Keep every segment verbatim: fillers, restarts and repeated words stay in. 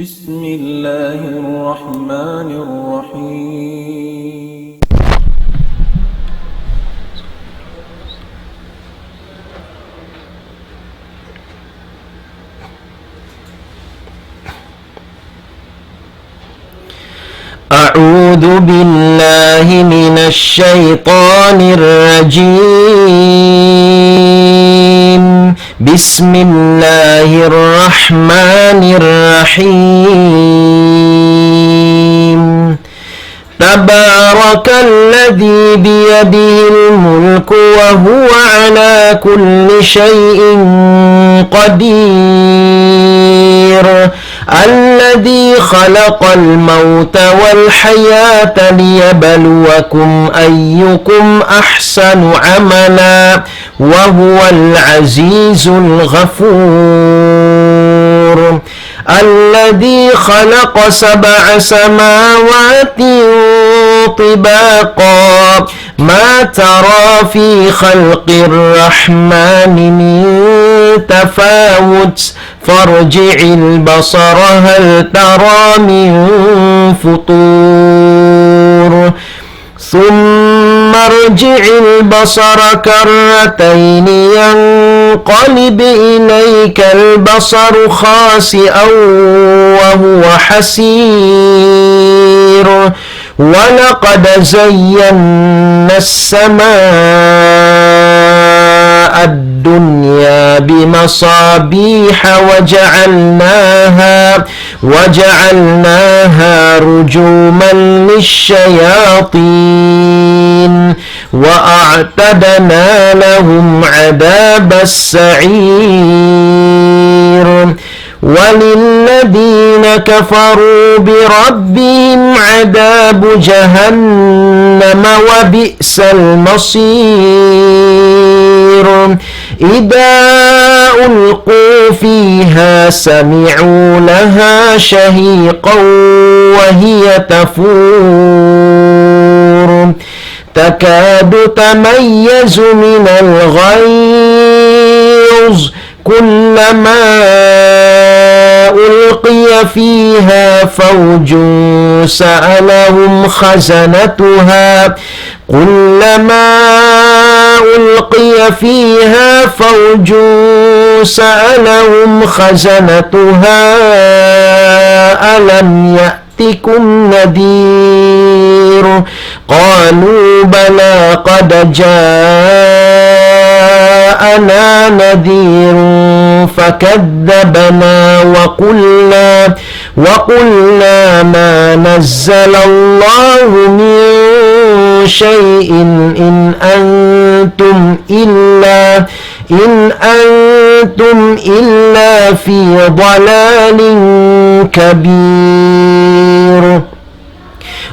بسم الله الرحمن الرحيم. أعوذ بالله من الشيطان الرجيم. بسم الله الرحمن الرحيم. تبارك الذي بيده الملك وهو على كل شيء قدير. الذي خلق الموت والحياة ليبلوكم أيكم أحسن عملا وهو العزيز الغفور. الذي خلق سبع سماوات طباقا ما ترى في خلق الرحمن من تفاوت فارجع البصر هل ترى من فطور. ثم ارجع البصر كرتين ينقلب إليك البصر خاسئا وهو حسير. ولقد زينا السماء الدنيا بمصابيح وجعلناها وجعلناها رجوما للشياطين وأعتدنا لهم عذاب السعير. وللذين كفروا بربهم عذاب جهنم وبئس المصير. إذا ألقوا فيها سمعوا لها شهيقا وهي تفور تكاد تميز من الغيظ كلما ألقي فيها فوج سألهم خزنتها كلما ألقي فيها فوج سألهم خزنتها ألم يأتكم نذير قالوا بلى قد جاءنا نذير فكذبنا وقلنا وقلنا ما نزل الله من شيء إن أنتم إلا إن أنتم إلا في ضلال كبير.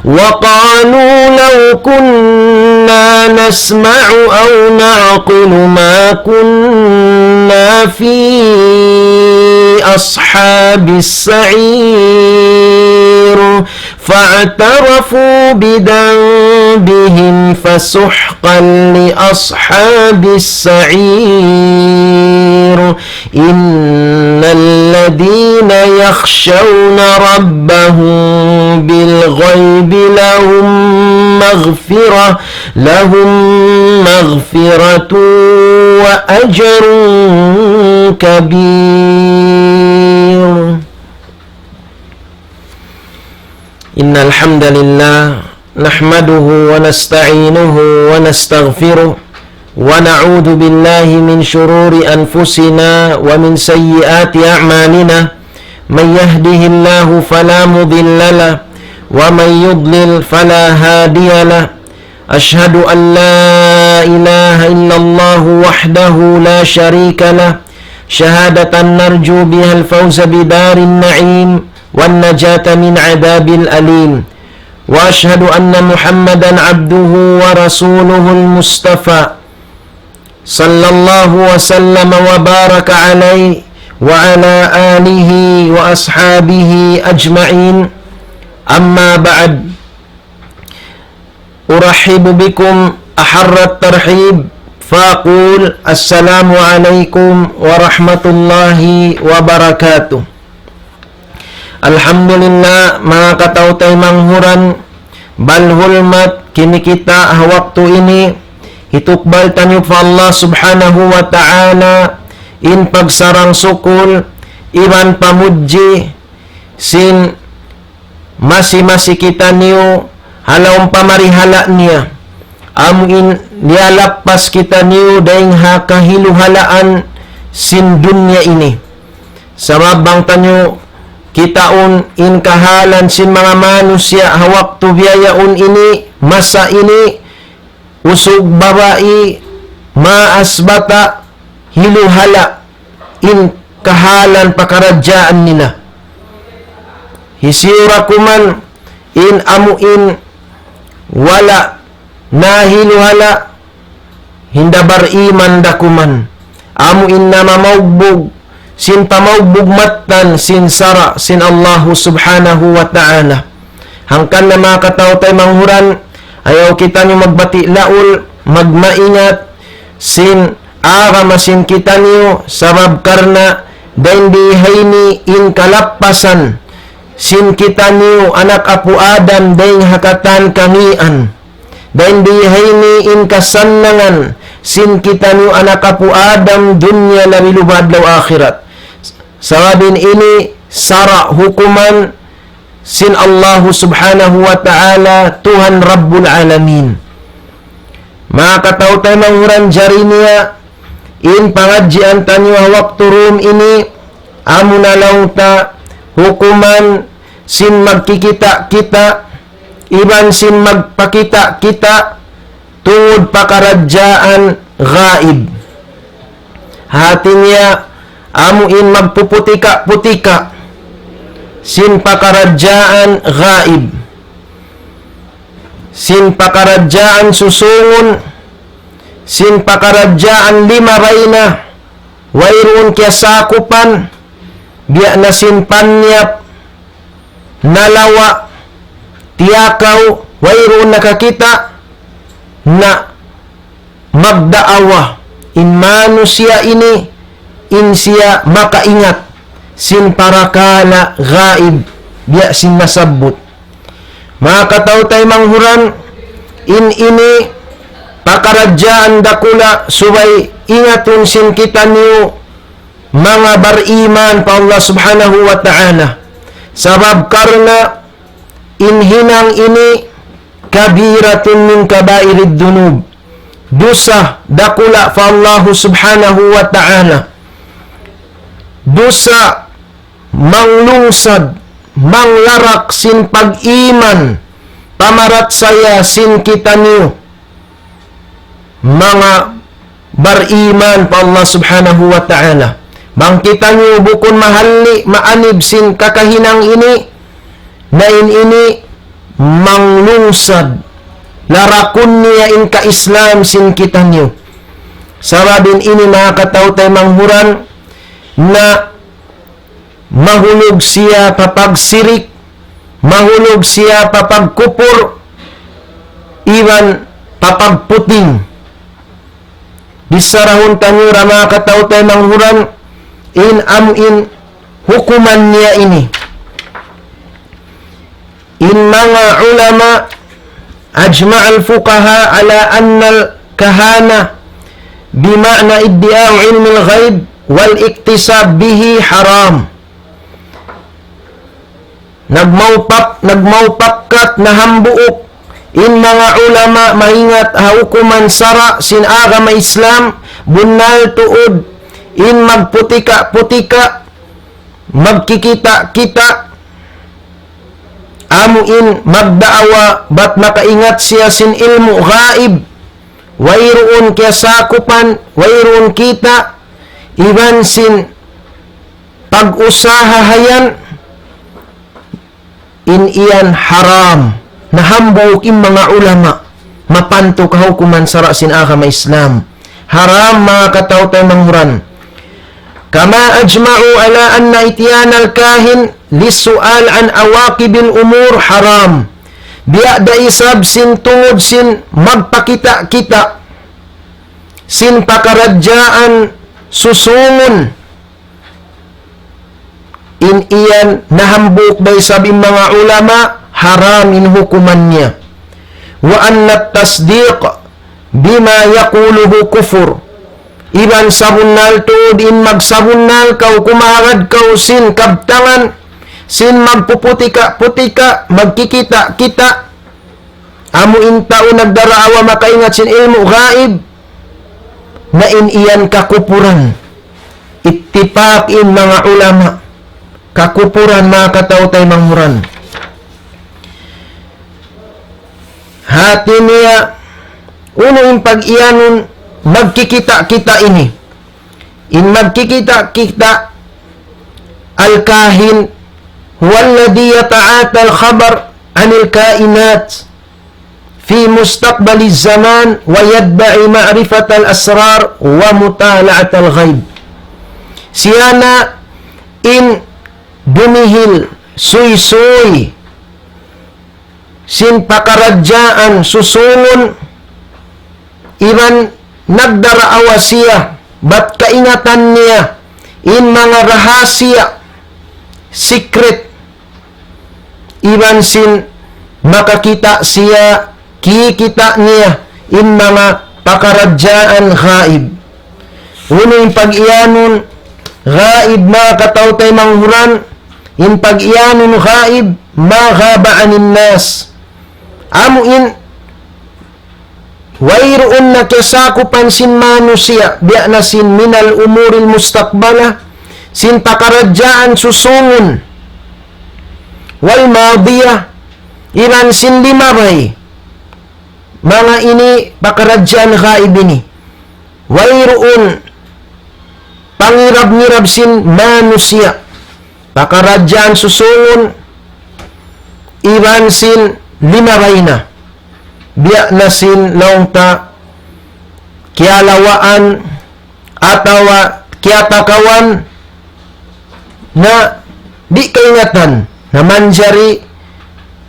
وقالوا لو كنا نسمع أو نعقل ما كنا في أصحاب السعير. فاعترفوا بذنبهم فسحقا لأصحاب السعير. إن الذين يخشون ربهم بالغيب لهم مغفرة لهم مغفرة وأجر كبير. إن الحمد لله نحمده ونستعينه ونستغفره ونعوذ بالله من شرور أنفسنا ومن سيئات أعمالنا. من يهده الله فلا مضل له ومن يضلل فلا هادي له. أشهد أن لا إله إلا الله وحده لا شريك له شهادة نرجو بها الفوز بدار النعيم والنجاة من عذاب الأليم. وأشهد أن محمدا عبده ورسوله المصطفى صلى الله وسلم وبارك عليه وعلى آله وأصحابه أجمعين. أما بعد، أرحب بكم أحر الترحيب فأقول السلام عليكم ورحمة الله وبركاته. Alhamdulillah, manga kataw-taymanghuran, bal hulmat, kimita' ha waktu ini, hitukbal taniyu pa Allah Subhanahu wa Ta'ala in pagsarang-sukul iban pamudji sin masi-masi kitaniyu ha lawm pamarihala' niya. Amu in liyalappas kitaniyu dayng ha kahiluhalaan sin dunya ini. Sabab bang taniyu kitaun in kahalan sin manga manusiya' ha waktu biya' yaun ini, masa ini, usug babai, maas bata', hiluhala' in kahalan pakaradjaan nila. Hisiyu ra kuman in amu in wala' nahiluhala', hinda bariman da kuman. Amu in namamaugbug sin pamaugbug mattan sin sara' sin Allahu Subhanahu wa Ta'ala. Hangkan na manga kataw-taymanghuran, ayaw kitaniyu magbati' laul, magmaingat sin agama sin kitaniyu, sabab karna' dayn di ha ini in kalappasan sin kitaniyu anak apu' Adam dayng ha katan kangīan. Dayn di ha ini in kasannangan sin kitaniyu anak apu' Adam dunya labi luba adlaw akhirat. Sabab in ini sara' hukuman sin Allahu Subhanahu wa Ta'ala, Tuhan Rabbul Alamin. Manga kataw-taymanghuran, jari niya in pangadjian taniyu ha waktu dum ini, amuna laung ta hukuman sin magkikita'-kita' iban sin magpakita'-kita' tungud pakaradjaan gaib. Hati niya, amu in magpuputika-putika sin pakaradjaan gaib, sin pakaradjaan susungun, sin pakaradjaan lima bayna, wayruun kiyasakupan, biya' na sin panyap, nalawa', tiyakaw, wayruun nakakita', na magdaawa in manusiya' ini, in siya makaingat sin parakala' gaib, biya' sin nasabbut. Manga kataw-taymanghuran, in ini pakaradjaan dakula' subay ingatun sin kitaniyu manga bariman pa Allah Subhanahu wa Ta'ala. Sabab karna' in hinang ini كبيرة من كبائر الذنوب. Dusa dakula' pa Allahu Subhanahu wa Ta'ala. Dusa manglungsad, manglarak sin pag-iman, pamarachaya sin kitaniyu manga bariman pa Allah Subhanahu wa Ta'ala. Bang kitaniyu bukun mahalli', maanib sin kakahinang ini, na in ini manglungsad, larakun niya in ka-Islam sin kitaniyu. Sabab in ini, manga kataw-taymanghuran, na mahulug siya pa pagsirik, mahulug siya pa pagkupur, iban pa pagputing. Bisarahun taniyu ra, manga kataw-taymanghuran, in amu in hukuman niya ini. In manga ulama, أجمع الفقهاء على أن الكهانة بمعنى ادعاء علم الغيب والاكتساب به حرام. Nagmaupak-, nagmaupakkat na hambuuk in manga ulama maingat ha hukuman sara' sin agama Islam, bunnal tuud in magputika-putika, magkikita'-kita', amu in magdaawa bat makaingat siya sin ilmu' gaib, wayruun kiyasakupan, wayruun kita', iban sin pag-usaha hayan, in iyan haram. Na hambuuk in manga ulama mapantuk ha hukuman sara' sin agama Islam. Haram, manga kataw-taymanghuran. كما أجمعوا على أن إتيان الكاهن للسؤال عن عواقب الأمور حرام. Biya' da isab sin tungud sin magpakita'-kita' sin pakaradjaan susungun In yan nahambuuk da isab in manga ulama, haram in hukuman niya. وأن التصديق بما يقوله كفر. Iban sabunnal tuud in magsabunnal kaw, kumahagad kaw sin kabtangan, sin magpuputika-putika, magkikita-kita, amu in tau nagdaraawa makaingat sin ilmu' gaib, na in yan kakupuran. Ittipak in manga ulama, kakupuran, manga kataw-taymanghuran. Hati niya, unu in pag-iyanun magkikita-kita ini? In magkikita-kita, الكاهن هو الذي يتعاطى الخبر عن الكائنات في مستقبل الزمان ويدعي معرفة الأسرار ومطالعة الغيب. Siya na in dumihil suysuy sin pakaradjaan susungun, iban nagdaraawa siya, bat kaingatan niya in manga rahasiya, secret, iban sin makakita' siya, kikita' niya in manga pakaradjaan gaib. Unu in pag-iyanun gaib, manga kataw-taymanghuran? In pag-iyanun gaib, ما غاب عن الناس. Amu in wayruun na kiyasakupan sin manusiya', biya' na sin من الأمور المستقبلة, sin pakaradjaan susungun, والماضية, iban sin limabay. Manga ini pakaradjaan gaib ini. Wayruun pangirab-ngirab sin manusiya'. Pakaradjaan susungun iban sin limabay na. Biya' na sin laung ta kiyalawaan atawa kiyatakawan na di' kaingatan na manjari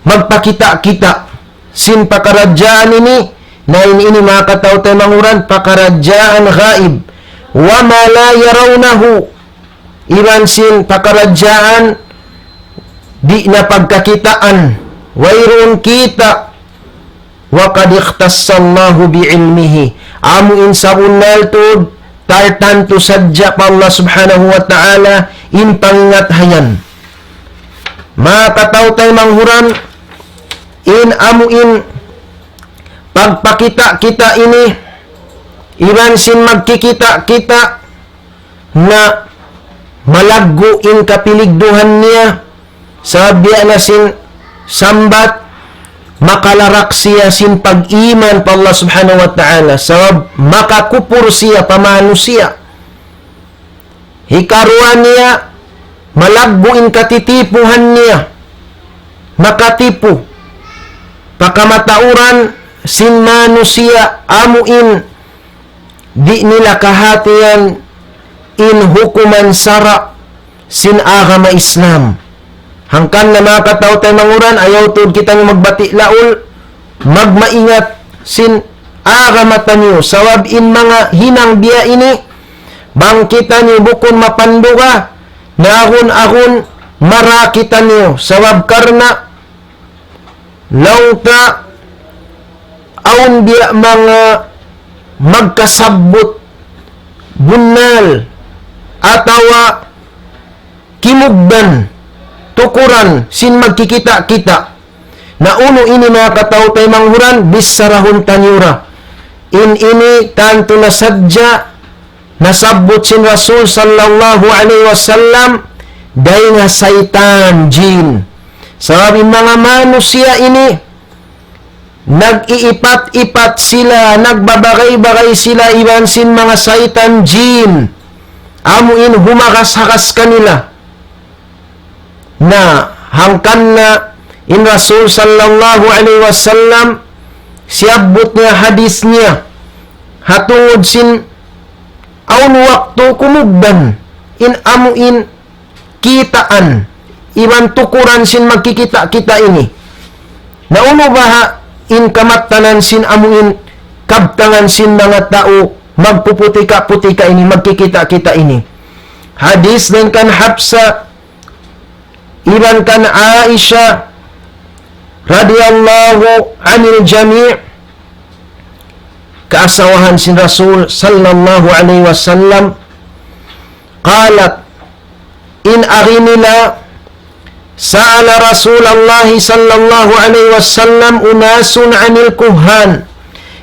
magpakita'-kita' sin pakaradjaan ini, na in ini manga kataw-taymanghuran pakaradjaan gaib. وما لا يرونه, iban sin pakaradjaan di' na pagkakitaan, wayruun kita'. وقد اختص الله بعلمه. Amu in sabunnal tuud, tartantu sadja pa Allah Subhanahu wa Ta'ala in pangingat hayan. Manga kataw-taymanghuran, in amu in pagpakita'-kita' ini, iban sin magkikita'-kita', na malaggu' in kapiligduhan niya, sabab biya' na sin sambat, makalarak siya sin pag-iman pa Allah Subhanahu wa Ta'ala, sabab makakupur siya pa manusiya'. Hikaruwa niya, malaggu' in katitipuhan niya, makatipu pa kamatauran sin manusiya', amu in di' nila kahatihan in hukuman sara' sin agama Islam. Hangkan na manga kataw-taymanghuran, ayaw tuud kitaniyu magbati' laul, magmaingat sin agama taniyu. Sabab in manga hinang biya' ini, bang kitaniyu bukun mapanduga, na agun-agun mara kitaniyu. Sabab karna' laung ta awn biya' manga magkasabbut bunnal atawa kimugdan tukuran sin magkikita'-kita'. Na unu ini manga kataw-taymanghuran, bissarahun taniyu ra. In ini tantu na sadja nasabbut sin Rasul sallallahu alayhi wasallam, dayn ha saytan, jin. Sabab in manga manusiya' ini, nag-iipat-ipat sila, nagbabagay-bagay sila iban sin manga saytan, jin. Amu in humagas-hagas kanila. Na hangkan na in Rasul sallallahu alayhi wasallam, siyabbut niya hadis niya, ha tungud sin awn waktu kumugdan in amu in kitaan iban tukuran sin magkikita'-kita' ini. Na unu baha' in kamattanan sin amu in kabtangan sin manga tau magpuputika-putika ini, magkikita'-kita' ini? Hadis dayn kan Hafsa Iban kan Aisha radiyallahu anil jami', kaasawahan sin Rasul sallallahu alayhi wasallam, qalat, in agi nila, سأل رسول الله صلى الله عليه وسلم أناس عن الكهان.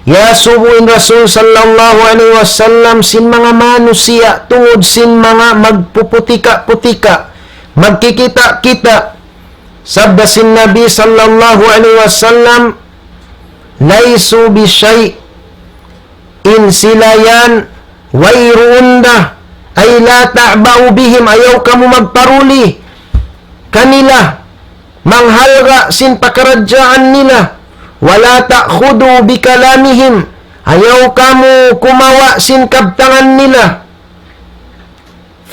Iyasubu in Rasul sallallahu alayhi wasallam sin manga manusiya' tungud sin manga magpuputika-putika, magkikita-kita. Sabda sin Nabi sallallahu alayhi wasallam, ليسوا بشيء. In sila yan wayruun da, ay la ta'ba'u bihim, ayaw kamu magparuli kanila, manghalga' sin pakaradjaan nila, wala ta'khudu bi kalamihim, ayaw kamu kumawa' sin kabtangan nila.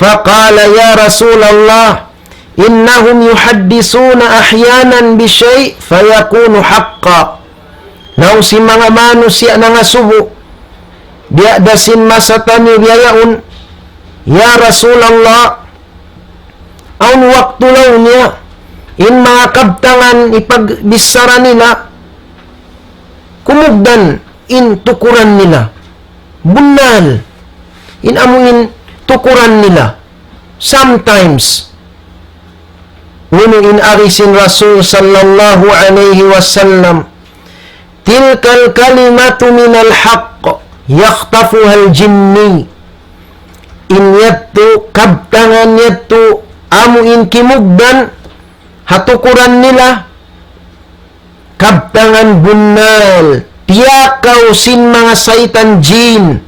فقال يا رسول الله إنهم يحدثون أحيانا بشيء فيكون حقا. Laung sin manga manusiya' nangasubu, biya' da sin masa taniyu biya' yaun, ya Rasulullah, awn waktu laung niya, in manga kabtangan hipagbichara nila, kumugdan in tukuran nila. Bunnal in amu in tukuran nila. Sometimes, unu in agi sin Rasul sallallahu alayhi wasallam, تلك الكلمة من الحق يخطفها الجني. In yadtu, kabtangan yadtu, amu in kimugdan ha tukuran nila, kabtangan bunnal, tiyakaw sin manga saytan jin.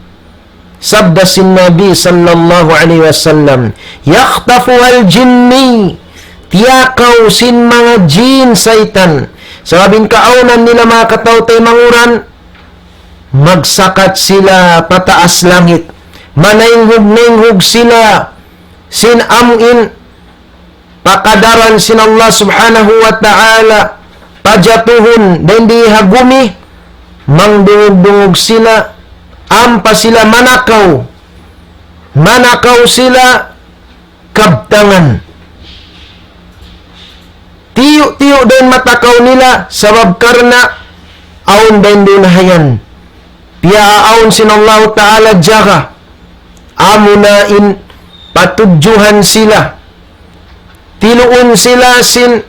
Sabda sin Nabi sallallahu alayhi wasallam, يخطفها الجني, tiyakaw sin manga jin saytan. Sabab in kaawnan nila manga kataw-taymanghuran, magsakat sila pataas langit. Manaynghug-naynghug sila sin amu in pakadaran sin Allah subhanahu wa ta'ala, pajatuhun dayn di ha gumi, mangdungug-dungug sila, ampa sila manakaw, manakaw sila kabtangan. Tiyu'-tiyu' dayn matakaw nila, sabab karna' awn dayn duun hayan piyaawn sin Allahu ta'ala jaga, amuna in patudjuhan sila, tiluun sila sin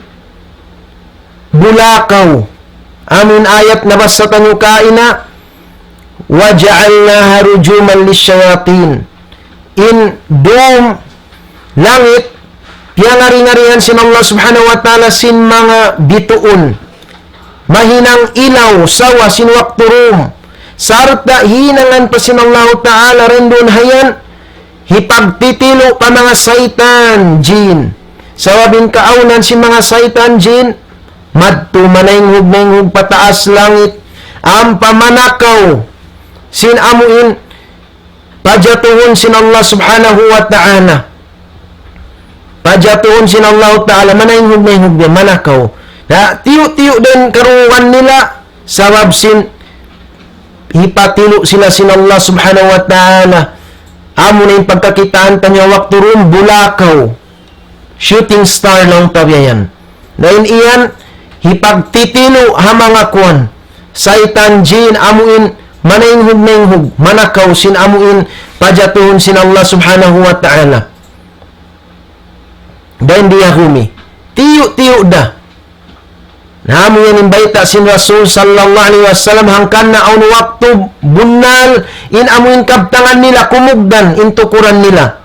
bulakaw. Amun ayat nabassa taniyu kaina, وجعلناها رجوما للشياطين. In dum langit, piyangari-ngarihan sin Allah subhanahu wa ta'ala sin manga bituun. Mahinang ilaw, sawa sin waktu dum. Sarta' hinangan pa sin Allahu ta'ala dayn duun hayan, hipagtitilu' pa manga saytan jin. Sabab in kaawnan sin manga saytan jin, madtu manaynghug-naynghug pataas langit, ampa manakaw sin amu in pajatuhun sin Allah subhanahu wa ta'ala. Pajatuhun sin Allah ta'ala, manaynghug-naynghug biya' manakaw. Na, tiyu'-tiyu' dayn karungugan nila, sabab sin hipatilu' sila sin Allah subhanahu wa ta'ala. Amuna in pagkakitaan taniyu waktu dum bulakaw. Shooting star laung ta biya' yan. Na in iyan, hipagtitilu' ha manga kuwan. Saytan jin amu in manaynghug-naynghug, manakaw sin amu in pajatuhun sin Allah subhanahu wa ta'ala. Dayn di ha gumi. Tiyu'-tiyu' da. Na amu yan in bayta' sin Rasul sallallahu alayhi wasallam, hangkan na awn waktu bunnal in amu in kabtangan nila kumugdan in tukuran nila.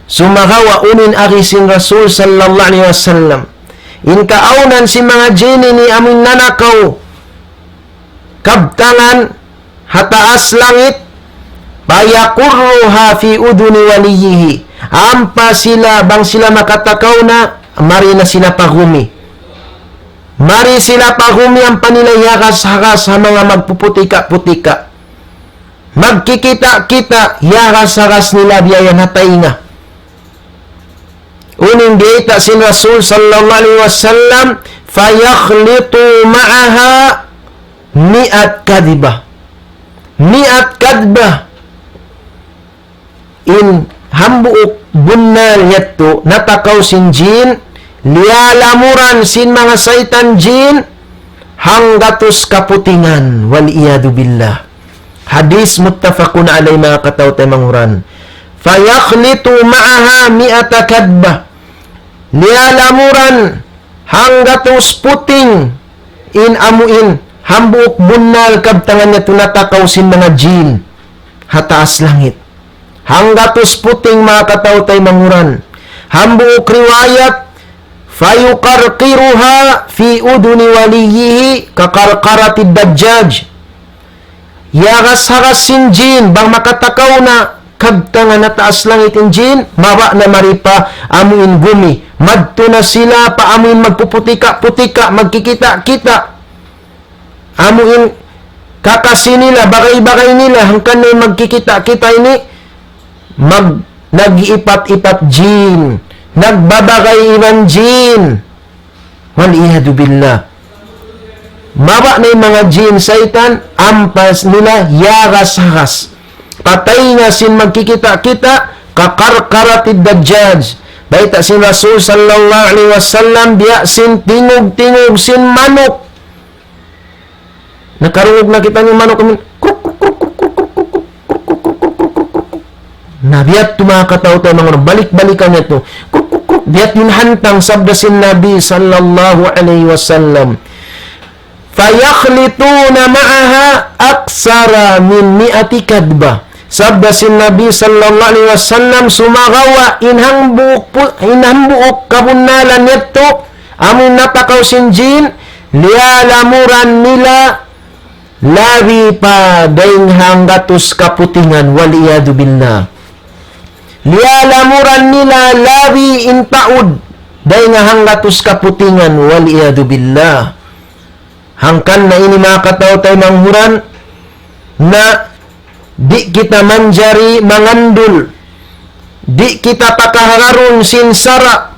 Sumagawa' unu in agi sin Rasul sallallahu alayhi wasallam. In kaawnan sin manga jin ini amu in nanakaw kabtangan ha taas langit, فيقرها في أذن وليه. Ampa sila, bang sila makatakaw na, mari na sila pa gumi. Mari sila pa gumi ampa nila hiyagas-hagas ha manga magpuputika-putika. Magkikita'-kita', hiyagas-hagas nila biya' yan ha taynga. Unu in bayta' sin Rasul sallallahu alayhi wasallam, فيخلط معها مئة كذبة. مئة كذبة. In hambuuk bunnal yadtu natakaw sin jin, Liyalamuran sin manga saytan jin hanggatus kaputingan. والعياذ بالله. Hadith muttafaqun alayh, manga kataw-taymanghuran. فيخلط معها مائة كذبة. Liyalamuran hanggatus puting in amuin hambuuk bunnal kabtangan niya tunatakaw sin manga jin ha taas langit. Hanggatus puting, manga kataw-taymanghuran. Hambuuk riwayat, فيقرقرها في أذن وليه كقرقرة الدجاج. Yagas-hagas sin jin, bang makatakaw na kabtangan ha taas langit in jin, mabaya' na mari pa amuin gumi. Madtu na sila pa amuin magpuputika-putika, magkikita-kita. Amuin kakasi nila, bagay-bagay nila, hangkan na in magkikita-kita ini, mag-, nag-iipat-ipat jin, nagbabagay iban jin. والعياذ بالله. Mabaya' na in manga jin, saytan, ampa nila yagas-hagas. Patay na sin magkikita-kita, كقرقرة الدجاج. Bayta' sin Rasul sallallahu alayhi wasallam, biya' sin tingug-tingug sin manuk. Nakarungug na kitaniyu manuk, amuin, kruk, kruk, kruk. Na biya' ha yadtu, manga kataw-taymanghuran, balik-balikan niya yadtu. Kruk, kruk, kruk. Biya' ha yadtu in hantang, sabda sin Nabi sallallahu alayhi wasallam. فيخلطون معها أكثر من مائة كذبة. Sabda sin Nabi sallallahu alayhi wasallam, sumagawa' in hambuuk pu-, in hambuuk kabunnalan yadtu, amuin natakaw sin jin, liyalamuran nila labi pa dayng hanggatus kaputingan, والعياذ بالله. Liyalamuran nila labi in taud dayng hanggatus kaputingan, والعياذ بالله. Hangkan na ini, manga kataw-taymanghuran, na di' kita manjari mangandul, di' kita pakahagarun sin sara',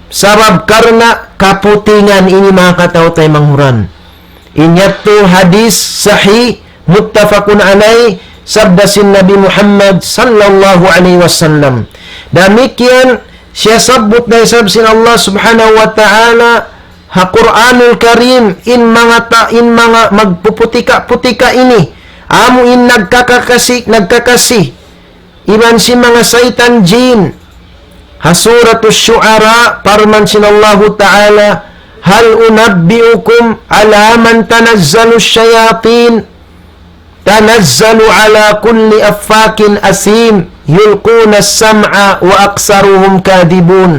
sabab karna' kaputingan ini, manga kataw-taymanghuran. In yadtu hadith sahih, muttafaqun alayh, sabda sin Nabi Muhammad sallallahu alayhi wasallam. Damikkiyan siyabbut da isab sin Allah subhanahu wa ta'ala ha Qur'anul Karim, in manga ta-, in manga magpuputika-putika ini, amuin nagkakakasi, nagkakasi iban sin manga saytan jin. Ha Suratus Shu'ara, parman sin Allahu Ta'ala, هل أنبئكم على من تنزل الشياطين؟ تنزل على كل أفاك أثيم يلقون السمع وأكثرهم كاذبون.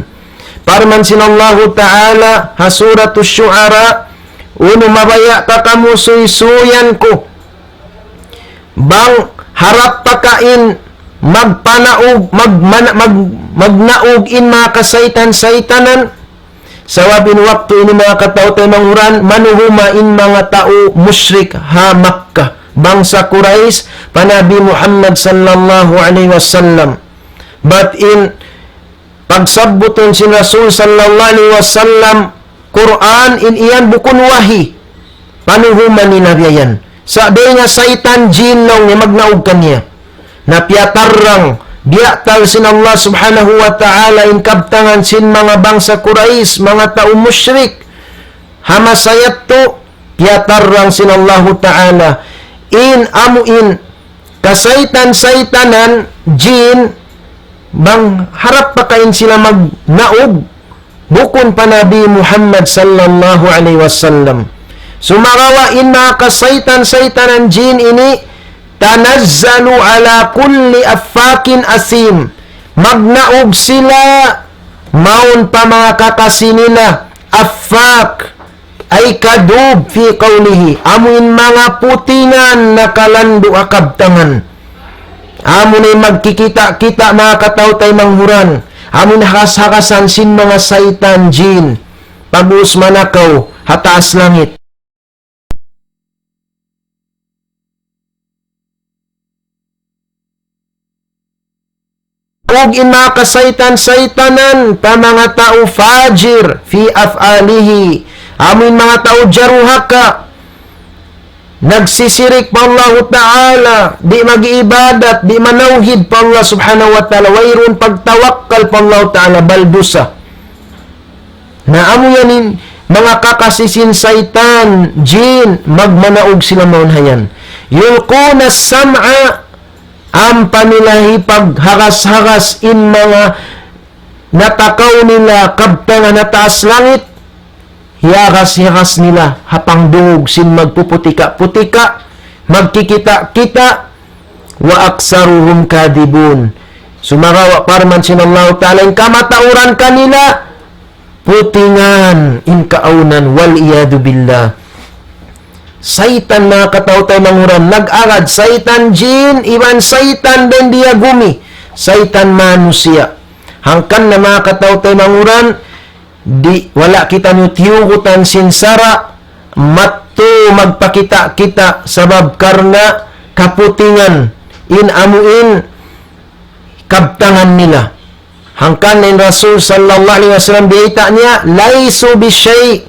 Parman sin Allahu Ta'ala ha Suratus Shu'ara, unu mabaya' pa kamu suysuyan ku bang harap pa kain magpanaug, mag-, man-, mag-, magnaug in manga kasaytan-saytanan? Sabab in waktu ini, manga kataw-taymanghuran, manuhuma in manga tau mushrik ha Makkah, bangsa Quraysh, pa Nabi Muhammad sallallahu alayhi wasallam. Bat in pagsabbutun sin Rasul sallallahu alayhi wasallam Qur'an, in yan bukun wahi. Panuhuma nila biya' yan. Sa' dayn ha saytan, jin laung niya magnaug kaniya. Na piyatarrang, biyatal sin Allah subhanahu wa ta'ala in kabtangan sin manga bangsa Quraysh, manga tau mushrik. Ha masa yadtu, piyatarrang sin Allahu ta'ala in amu in kasaytan-saytanan, jin, bang harap pa kain sila magnaug, bukun pa Nabi Muhammad sallallahu alayhi wasallam. Sumagawa' in manga kasaytan-saytanan jin ini, تنزل على كل أفاك أثيم. Magnaug sila, mawn pa manga kakasi nila, affak, ay kadhub fi qawlihi, amu in manga putingan nakalandu' ha kabtangan. Amu na in magkikita'-kita' manga kataw-taymanghuran. Amu in hakas-hakasan sin manga saytan jin. Pag'ubus manakaw ha taas langit. Ug in manga kasaytan-saytanan pa manga tau fajir fi af'alihi. Amu in manga tau jaruhaka. Nagsisirik pa Allahu Ta'ala, di' mag-iibadat, di' manawhid pa Allah Subhanahu wa Ta'ala, wayruun pagtawakkal pa Allahu Ta'ala, bal dusa. Na amu yan in manga kakasi sin saytan, jin, magmanaug sila mawn ha yan. يلقون السمع, ampa nila hipagharas-haras in manga natakaw nila kabtangan ha taas langit, hiyaras-hiyaras nila ha pangdungug sin magpuputika-putika, magkikita-kita, وأكثرهم كاذبون. Sumagawa' parman sin Allahu Ta'ala, in kamatauran kanila, putingan in kaawnan, والعياذ بالله. Saytan, manga kataw-taymanghuran, nag-agad, saytan jin, iban saytan dayn di ha gumi, saytan manusiya'. Hangkan na, manga kataw-taymanghuran, di', wala' kitaniyu tiyugutan sin sara', madtu magpakita'-kita' sabab karna' kaputingan in amu in kabtangan nila. Hangkan in Rasul sallallahu alayhi wasallam biyayta' niya, ليسوا بشيء,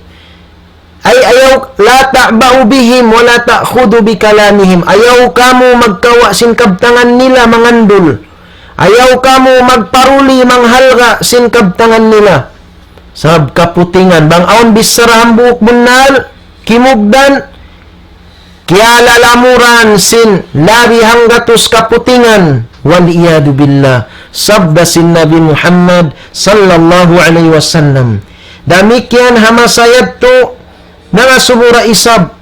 ay ayaw, لا تعبأوا بهم ولا تأخذوا بكلامهم. Ayaw kamu magkawa' sin kabtangan nila mangandul. Ayaw kamu magparuli, manghalga' sin kabtangan nila. Sabab kaputingan, bang awn bichara hambuuk bunnal, kimugdan, kiyalalamuran sin labi hanggatus kaputingan, والعياذ بالله. Sabda sin Nabi Muhammad sallallahu alayhi wasallam. Damikkiyan ha masa yadtu, nangasubu da isab,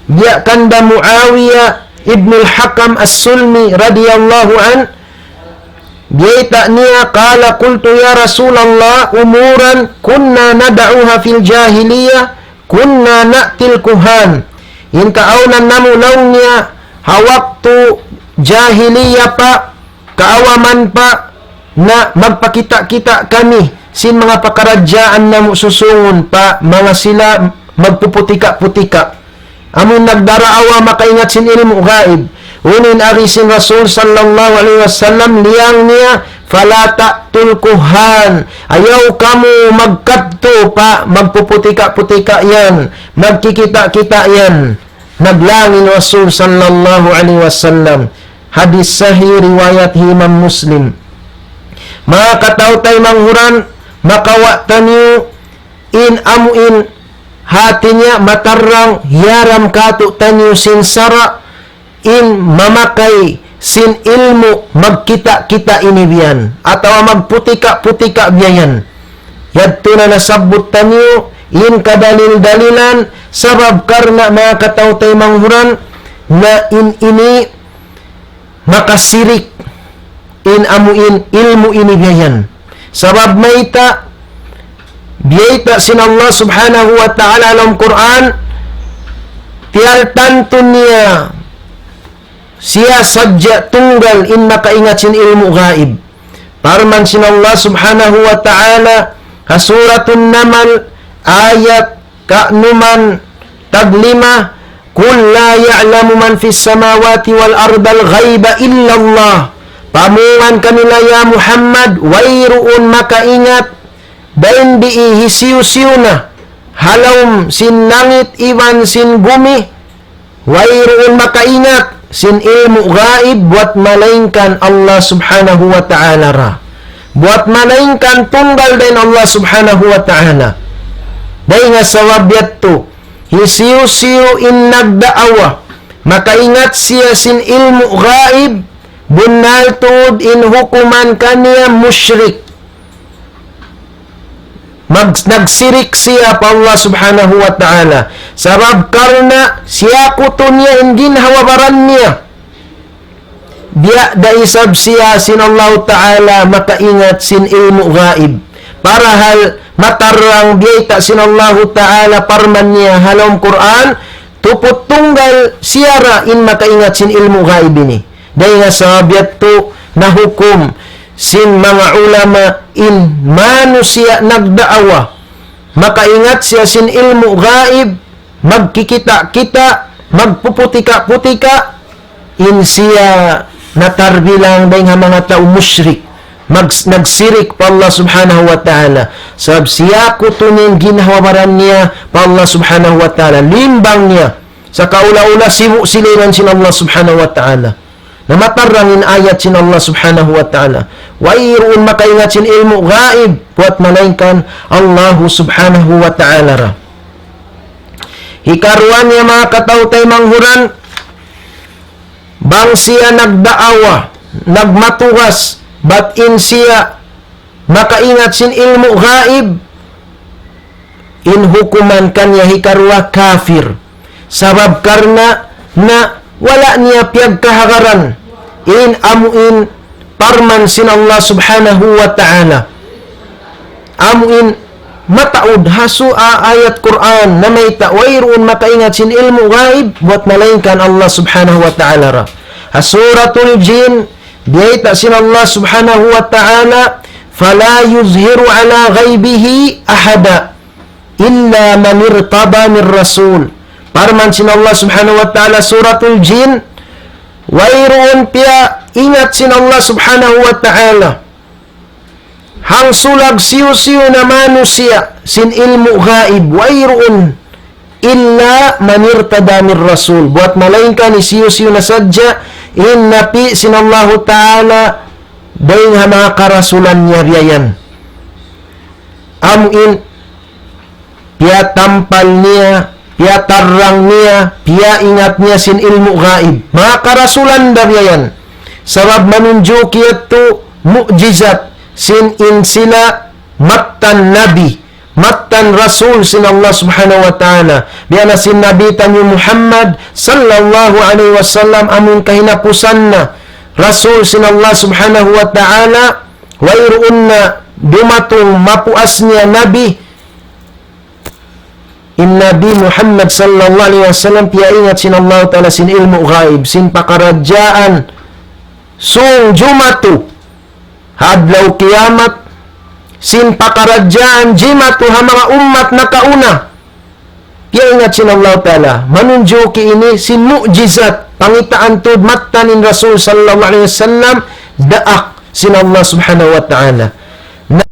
biya' kanda Muawiya ibnul Hakam As-Sulmi radiyallahu anhu, biyayta' niya, قال: قلت يا رسول الله أمورا كنا ندعها في الجاهلية كنا نأتي الكهان. In kaawnan namu', laung niya, ha waktu jahiliya pa, kaawaman pa, na magpakita'-kita' kami sin manga pakaradjaan namu' susungun pa manga sila magpuputika-putika. Amun nagdaraawa makaingat sin ilmu' gaib. Unu in agi sin Rasul sallallahu alayhi wasallam, liyang niya, فلا تأتوا الكهان. Ayaw kamu magkadtu pa magpuputika-putika yan, magkikita'-kita' yan. Naglaung in Rasul sallallahu alayhi wasallam. Hadis sahih riwayat Imam Muslim. Manga kataw-taymanghuran, makawa' taniyu in amu in hati niya matarrang hiyaram kātu'niyu sin sara' in mamakay sin ilmu' magkita'-kita' ini biya' yan, atawa magputika'-putika' biya' yan. Yadtu na nasabbut taniyu in kadalil-dalilan, sabab karna' manga kataw-taymanghuran, na in ini makasirik in amu in ilmu' ini biya' yan. Sabab mayta', biyayta' sin Allah subhanahu wa ta'ala ha lawm Qur'an, tiyaltantu niya siya sadja tunggal in makaingat sin ilmu' gaib. Parman sin Allah subhanahu wa ta'ala ha Suratun Namal, ayat kanuman taglima, قل لا يعلم من في السماوات والأرض الغيب إلا الله. Pamungan kanila, ya Muhammad, wayruun makaingat dayn di hisiyu-siyu na ha lawm sin langit iban sin gumi, wayruun makaingat sin ilmu' gaib buwat malaingkan Allah subhanahu wa ta'ala ra. Buwat malaingkan tunggal dayn Allah subhanahu wa ta'ala. Dayn ha sabab yadtu, hisiyu-siyu in nagdaawa makaingat siya sin ilmu' gaib, bunnal tuud in hukuman kaniya mushrik. Mag-, nagsirik siya pa Allah subhanahu wa ta'ala. Sabab karna' siyakutu niya in ginhawa-baran niya. Biya' da isab siya sin Allahu ta'ala makaingat sin ilmu' gaib. Parahal matarrang biyayta' sin Allahu ta'ala, parman niya ha lawm Qur'an, tuput tunggal siya ra in makaingat sin ilmu' gaib ini. Dayn ha sabab yadtu nahukum sin manga ulama in manusiya' nagdaawa makaingat siya sin ilmu' gaib, magkikita'-kita', magpuputika'-putika', in siya natarbilang dayn ha manga tau mushrik, mag-, nagsirik pa Allah subhanahu wa ta'ala. Sabab siyakutu niya in ginhawa-baran niya pa Allah subhanahu wa ta'ala. Limbang niya. Sakaula-ula sibu' sila iban sin Allah subhanahu wa ta'ala. Na matarrang in ayat sin Allah Subhanahu wa Ta'ala. Wayruun makaingat sin ilmu' gaib buat malaingkan Allah Subhanahu wa Ta'ala ra. Hikaruwa niya, manga kataw-taymanghuran, bang siya nagdaawa, nagmatugas, bat in siya makaingat sin ilmu' gaib, in hukuman kaniya hikaruwa kafir. Sabab karna' na wala' niya piyagkahagaran in amu in parman sin Allah Subhanahu wa Ta'ala. Amu in mataud ha su-, a-, ayat Qur'an na mayta' wayruun makaingat sin ilmu' gaib buat malaingkan Allah Subhanahu wa Ta'ala ra. Ha Suratul Jin, biyayta' sin Allah Subhanahu wa Ta'ala, فلا يظهر على غيبه أحدا إلا من ارتضى من رسول. Parman sin Allah Subhanahu wa Ta'ala, Suratul Jin, wayruun piyaingat sin Allah Subhanahu wa Ta'ala hangsulag hisiyu-siyu na manusiya' sin ilmu' gaib, wayruun, إلا من ارتضى من رسول. Buat malaingkan hisiyu-siyu na sadja in napi' sin Allahu Ta'ala dayn ha manga karasulan niya biya' yan. Amu in piyatampal niya, piyatarrang niya, piyaingat niya sin ilmu' gaib. Manga karasulan da biya' yan. Sabab manunjuki yadtu mu'jizat sin in sila mattan nabi, mattan rasul sin Allah Subhanahu wa Ta'ala. Biya' na sin Nabi taniyu Muhammad sallallahu alayhi wasallam, amun kahinapusan na rasul sin Allah Subhanahu wa Ta'ala, wayruun na dumatung mapuas niya nabi, in Nabi Muhammad sallallahu alayhi wasallam, piyaingat sin Allah Ta'ala sin ilmu' gaib, sin pakaradjaan sung jumatu ha adlaw kiyamat, sin pakaradjaan jimatu ha manga ummat nakauna. Piyaingat sin Allah Ta'ala, manunjuki ini sin mu'jizat, pangitaan tuud mattan in Rasul sallallahu alayhi wasallam, daak sin Allah Subhanahu wa Ta'ala. Na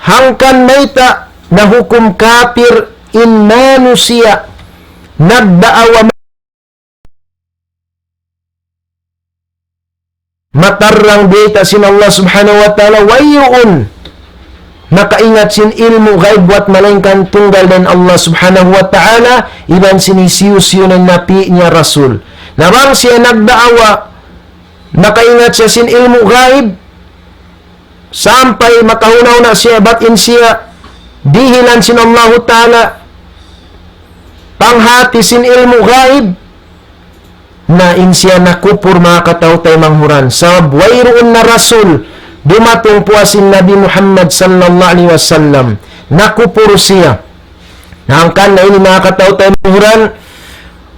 hangkan mayta' nahukum kapir in manusiya' nagdaawa matarrang biyayta' sin Allah Subhanahu wa Ta'ala, wayruun makaingat sin ilmu' gaib buat malaingkan tunggal dayn Allah Subhanahu wa Ta'ala, iban sin hisiyu-siyu na napi' niya rasul. Na bang siya nagdaawa, makaingat siya sin ilmu' gaib, sampay makahuna-huna siya, bat in siya dihilan sin Allahu Ta'ala panghati sin ilmu' gaib, na in siya nakupur, manga kataw-taymanghuran. Sabab wayruun na rasul dumatung puas in Nabi Muhammad sallallahu alayhi wasallam. Nakupur siya. Na hangkan na ini, manga kataw-taymanghuran,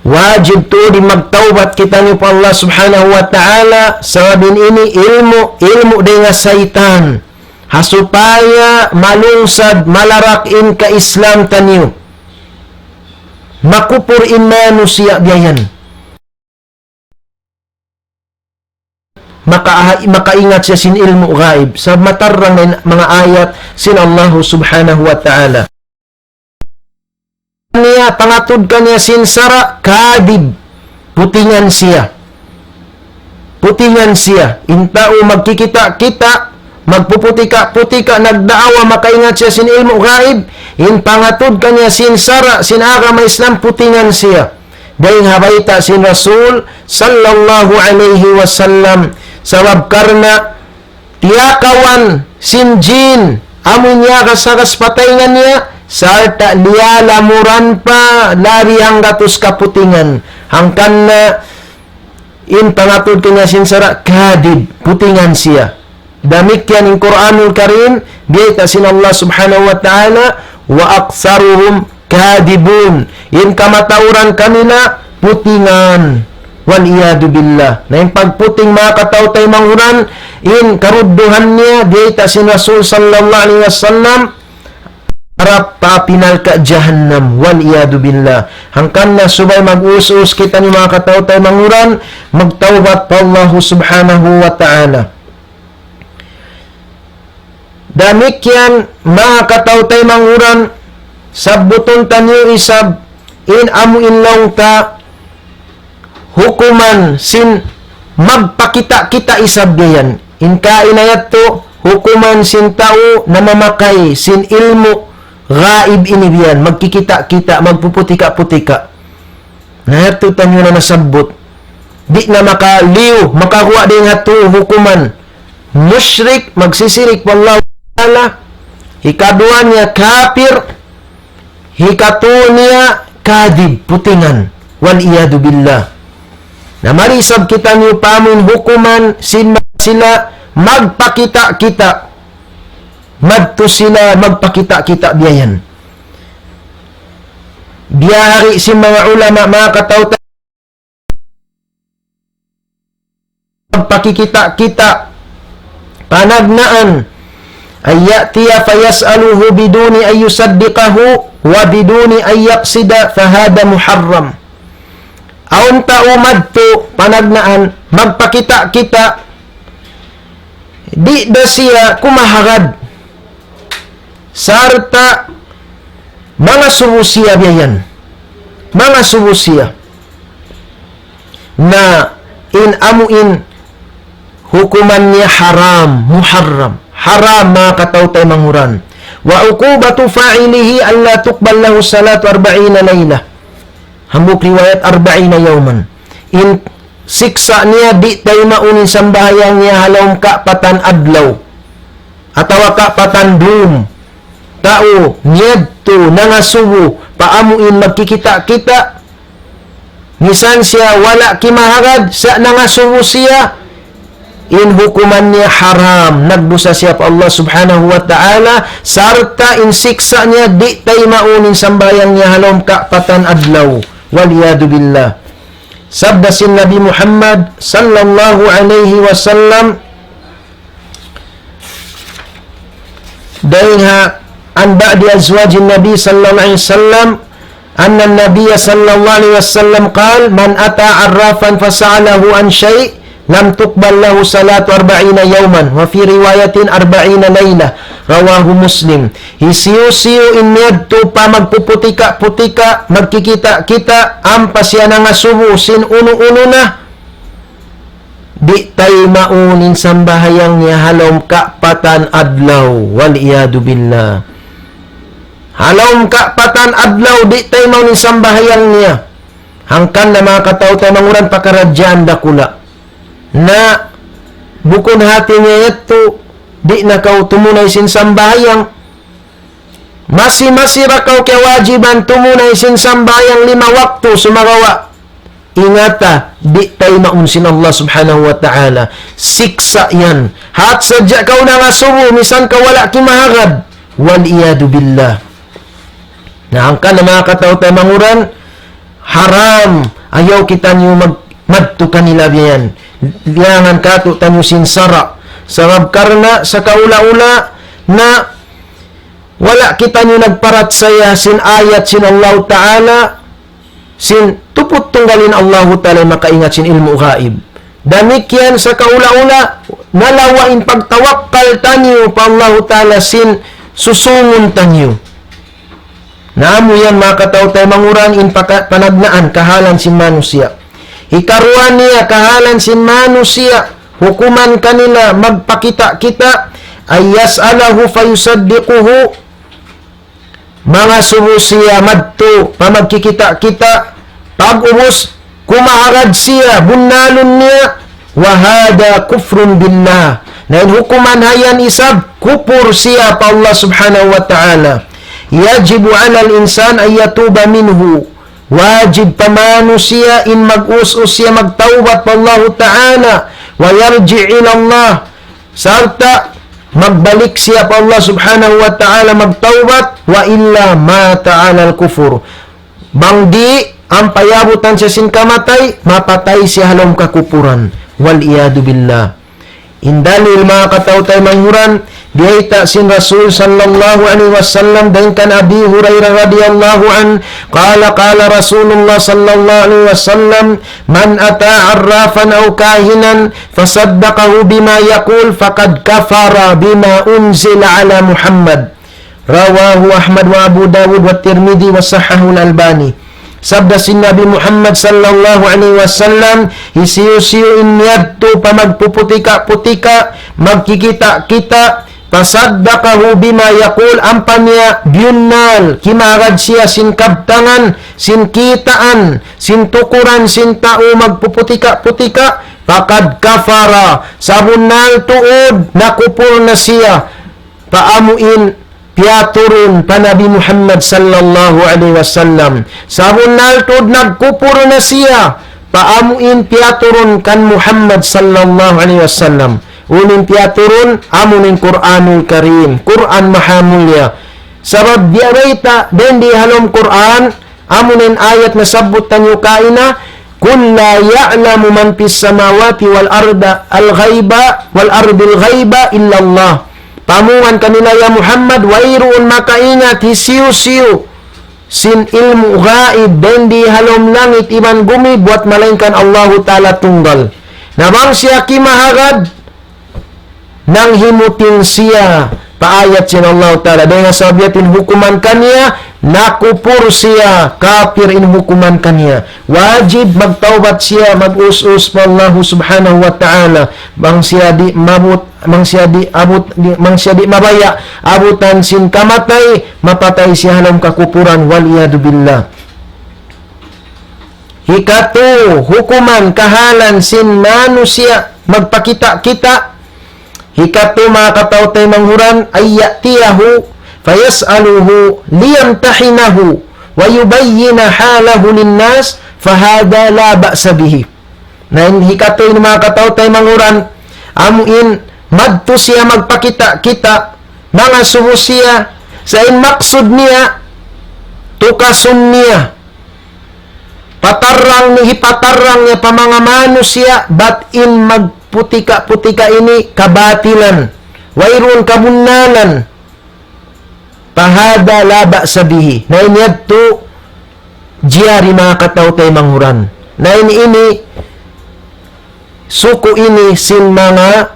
wajib tuud in magtawbat kitaniyu pa Allah Subhanahu wa Ta'ala, sabab in ini ilmu', ilmu' dayn ha saytan. Ha supaya malungsad, malarak in ka-Islam taniyu. Makupur in manusiya' biya' yan. Maka-, makaingat siya sin ilmu' gaib. Sa' matarrang na in manga ayat sin Allahu Subhanahu wa Ta'ala. Niya, pangatud kaniya sin sara', kadhib. Putingan siya. Putingan siya. In tau magkikita'-kita', magpuputika'-putika', nagdaawa, makaingat siya sin ilmu' gaib, in pangatud kaniya sin sara', sin agama Islam, putingan siya. Dayn ha bayta' sin Rasul sallallahu alayhi wasallam. Sabab karna' tiyakawan sin jin, amu in yagas-yagas pa taynga niya, sarta' liyalamuran pa labi hanggatus kaputingan. Hangkan na in pangatud kaniya sin sara', kadhib, putingan siya. Damikkiyan in Qur'anul Karim, biyayta' sin Allah Subhanahu wa Ta'ala, وأكثرهم كاذبون. In kamatauran kanila, putingan. والعياذ بالله. Na in pagputing, manga kataw-taymanghuran, in karudduhan niya, biyayta' sin Rasul sallallahu alayhi wasallam, harap pa api narka' jahannam. والعياذ بالله. Hangkan na subay mag-us-us kitaniyu, manga kataw-taymanghuran, magtawbat pa Allah Subhanahu wa Ta'ala. Damikkiyan, manga kataw-taymanghuran, sabbutun taniyu isab in amu in laung ta hukuman sin magpakita'-kita' isab biya' yan. In kaina yadtu, hukuman sin tau namamakay sin ilmu' gaib ini biya' yan, magkikita'-kita', magpuputika'-putika'. Na yadtu taniyu na nasabbut. Di' na makaliyu, makaguwa' dayn ha tū hukuman. Mushrik, magsisirik pa Allah Ta'ala. Hikaduwa niya kapir. Hikatū niya kadhib, putingan. Wal iyadhu billah. Na mari isab kitaniyu pamun hukuman sin sila magpakita'-kita'. Madtu sila magpakita'-kita' biya' yan. Biyahari sin manga ulama, manga kataw-taymanghuran, magpakikita'-kita'. Panagnaan, أن يأتي فيسأله بدون أن يصدقه وبدون أن يقصد فهذا محرم. Awn tau madtu panagnaan, magpakita'-kita', di' da siya kumahagad. Sarta' mangasubu siya biya' yan. Mangasubu siya. Na in amu in hukuman niya haram, muharram. Haram, manga kataw-taymanghuran. وعقوبة فاعله ألا تقبل له صلاة أربعين ليلة. Hambuuk riwayat أربعين يوما. In siksa' niya di' taymaun in sambahayang niya ha lawm kapatan adlaw. Atawa kapatan dum. Tau niyadtu nangasubu pa amu in magkikita'-kita'. Misan siya wala' kimahagad, sa' nangasubu siya, in hukuman niya haram, nagdusa siya pa Allah Subhanahu wa Ta'ala, sarta' in siksa' niya di' taymaun in sambahayang niya ha lawm kapatan adlaw. Wal iyadhu billah. Sabda sin Nabi Muhammad sallallahu alayhi wasallam, dayn ha عن بعض أزواج النبي صلى الله عليه وسلم أن النبي صلى الله عليه وسلم قال: من أتى عرافا فسأله عن شيء لم تقبل له صلاة أربعين يوما، وفي رواية أربعين ليلة. رواه مسلم. Hisiyu-siyu in miyadtu pa magpuputika'-putika', magkikita'-kita', ampa siya nangasubu sin unu-unu na, di' taymaun in sambahayang niya ha lawm kapatan adlaw. Wal iyadhu billah. Ha lawm kapatan adlaw, di' taymaun in sambahayang niya. Hangkan na, manga kataw-taymanghuran, pakaradjaan dakula'. Na, bukun hati niya yadtu, di' na kaw tumunay sin sambahayang. Masi-masi ra kaw kiyawajiban tumunay sin sambahayang lima waktu, sumagawa' ingata, di' taymaun sin Allah Subhanahu wa Ta'ala. Siksa' yan. Hat sadja kaw nangasubu, misan kaw wala' kimahagad. Wal iyadhu billah. Na hangkan na, manga kataw-taymanghuran, haram. Ayaw kitaniyu mag-, madtu kanila biya' yan. Liyangan katu'taniyu sin sara'. Sabab karna' sakaula-ula na wala' kitaniyu nagparachaya sin ayat sin Allahu Ta'ala, sin tuput tunggal in Allahu Ta'ala makaingat sin ilmu' gaib. Damikkiyan sakaula-ula, nalawa' in pagtawakkal taniyu pa Allahu Ta'ala sin susungun taniyu. Na amu yan, manga kataw-taymanghuran, in paka-, panagnaan kahalan sin manusiya'. Hikaruwa niya kahalan sin manusiya', hukuman kanila magpakita'-kita', أن يسأله فيصدقه, mangasubu siya madtu pa magkikita'-kita', pag'ubus kumahagad siya, bunnalun niya, وهذا كفر بالله. Na in hukuman ha yan isab, kupur siya pa Allah Subhanahu wa Ta'ala. يجب على الإنسان أن يتوب منه. Wajib pa manusiya' in mag-us-us siya magtawbat pa Allahu Ta'ala. ويرجع إلى الله. Sarta' magbalik siya pa Allah Subhanahu wa Ta'ala magtawbat, وإلا مات على الكفر. Bang di', ampa yabutan siya sin kamatay, mapatay siya ha lawm kakupuran. Wal iyadhu billah. In dalil, manga kataw-taymanghuran, biyayta' sin Rasul sallallahu alayhi wasallam, dayn kan Abi Hurairah radiyallahu anhu, قال: قال رسول الله صلى الله عليه وسلم: من أتى عرافا أو كاهنا فصدقه بما يقول فقد كفر بما أنزل على محمد. رواه أحمد وأبو داود والترمذي وصححه الألباني. Sabda sin Nabi Muhammad sallallahu alayhi wasallam, hisiyu-siyu in miyadtu pa magpuputika-putika, magkikita-kita, فصدقه بما يقول, ampa niya biyunnal, kimahagad siya sin kabtangan, sin kitaan, sin tukuran, sin tau magpuputika-putika, فقد كفر, sabunnal tuud nakupur na siya pa amu in piyaturun pa Nabi Muhammad sallallahu alayhi wasallam. Sabunnal tuud nagkupur na siya pa amu in piyaturun kan Muhammad sallallahu alayhi wasallam. Unu in piyaturun, amu in Qur'anul Karim, Qur'an mahamulya. Sabab biya' bayta', dayn di ha lawm Qur'an, amu in ayat nasabbut taniyu kaina, قل لا يعلم من في السماوات والأرض الغيب، والأرض الغيب إلا الله. Pamungan kanila ya Muhammad, wayruun makaingat hisiyu-siyu sin ilmu' gaib dayn di ha lawm langit iban bumi buwat malaingkan Allahu Ta'ala tunggal. Na bang siya kimahagad, nanghimuting siya pa ayat sin Allah Ta'ala. Dayn ha sabab yadtu in hukuman kaniya, nakupur siya, kapir in hukuman kaniya. Wajib magtawbat siya, mag-us-us pa Allah Subhanahu wa Ta'ala. Bang siya di' mabut, bang siya di' abut, di', bang siya di' mabaya', abutan sin kamatay, mapatay siya ha lawm kakupuran, wal iyadhu billah. Hikatu, hukuman kahalan sin manusiya' magpakita'-kita'. Hikatu, manga kataw-taymanghuran, أن يأتيه فيسأله ليمتحنه ويبين حاله للناس فهذا لا بأس به. Na in hikatu ini, manga kataw-taymanghuran, amu in madtu siya magpakita'-kita', mangasubu siya, sa' in maksud niya, tukasun niya, patarrang ni, hipatarrang niya pa manga manusiya', bat in magputika-putika ini kabatilan, wayruun kabunnalan. فهذا لا بأس به. Na in yadtu jari, manga kataw-taymanghuran. Na in ini, suku' ini sin manga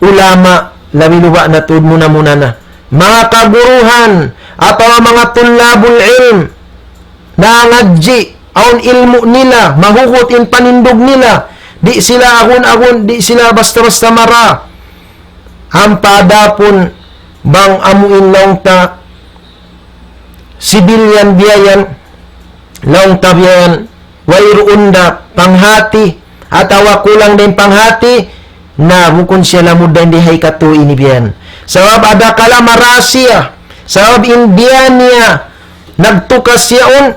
ulama, labi-labi na tuud muna-muna na. Manga kaguruhan, atawa manga tullabul ilm, nangadji', awn ilmu' nila, mahugut in panindug nila, di' sila agun-agun, di' sila basta-basta mara. Ampa adapun bang amu in laung ta civilian biya' yan, laung ta biya' yan, wayruun da panghati, atawa kulang da in panghati, na bukun siya lamud dayn di ha hikatu ini biya' yan. Sabab adakala mara siya, sabab in biya' niya nagtukas yaun,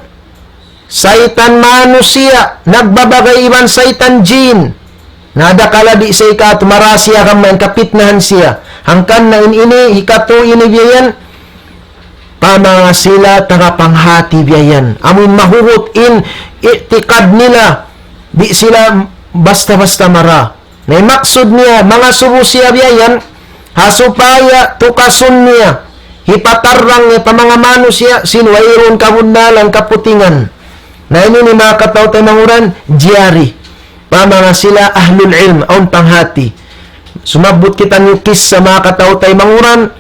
saytan manusiya', nagbabagay iban saytan jin. Na adakala di' sa hikatu, mara siya kamu yan, kapitnahan siya. Hangkan na in ini, hikatu ini biya' yan, pa manga sila taga panghati biya' yan. Amu in mahugut in i'tikad nila, di' sila basta-basta mara. Na in maksud niya, mangasubu siya biya' yan, ha supaya tukasun niya, hipatarrang niya pa manga manusiya' sin wayruun kabunnalan kaputingan. Na ini, manga kataw-taymanghuran, jari pa manga sila ahlul ilm, awn panghati. Sumabbut kitaniyu kissa, manga kataw-taymanghuran,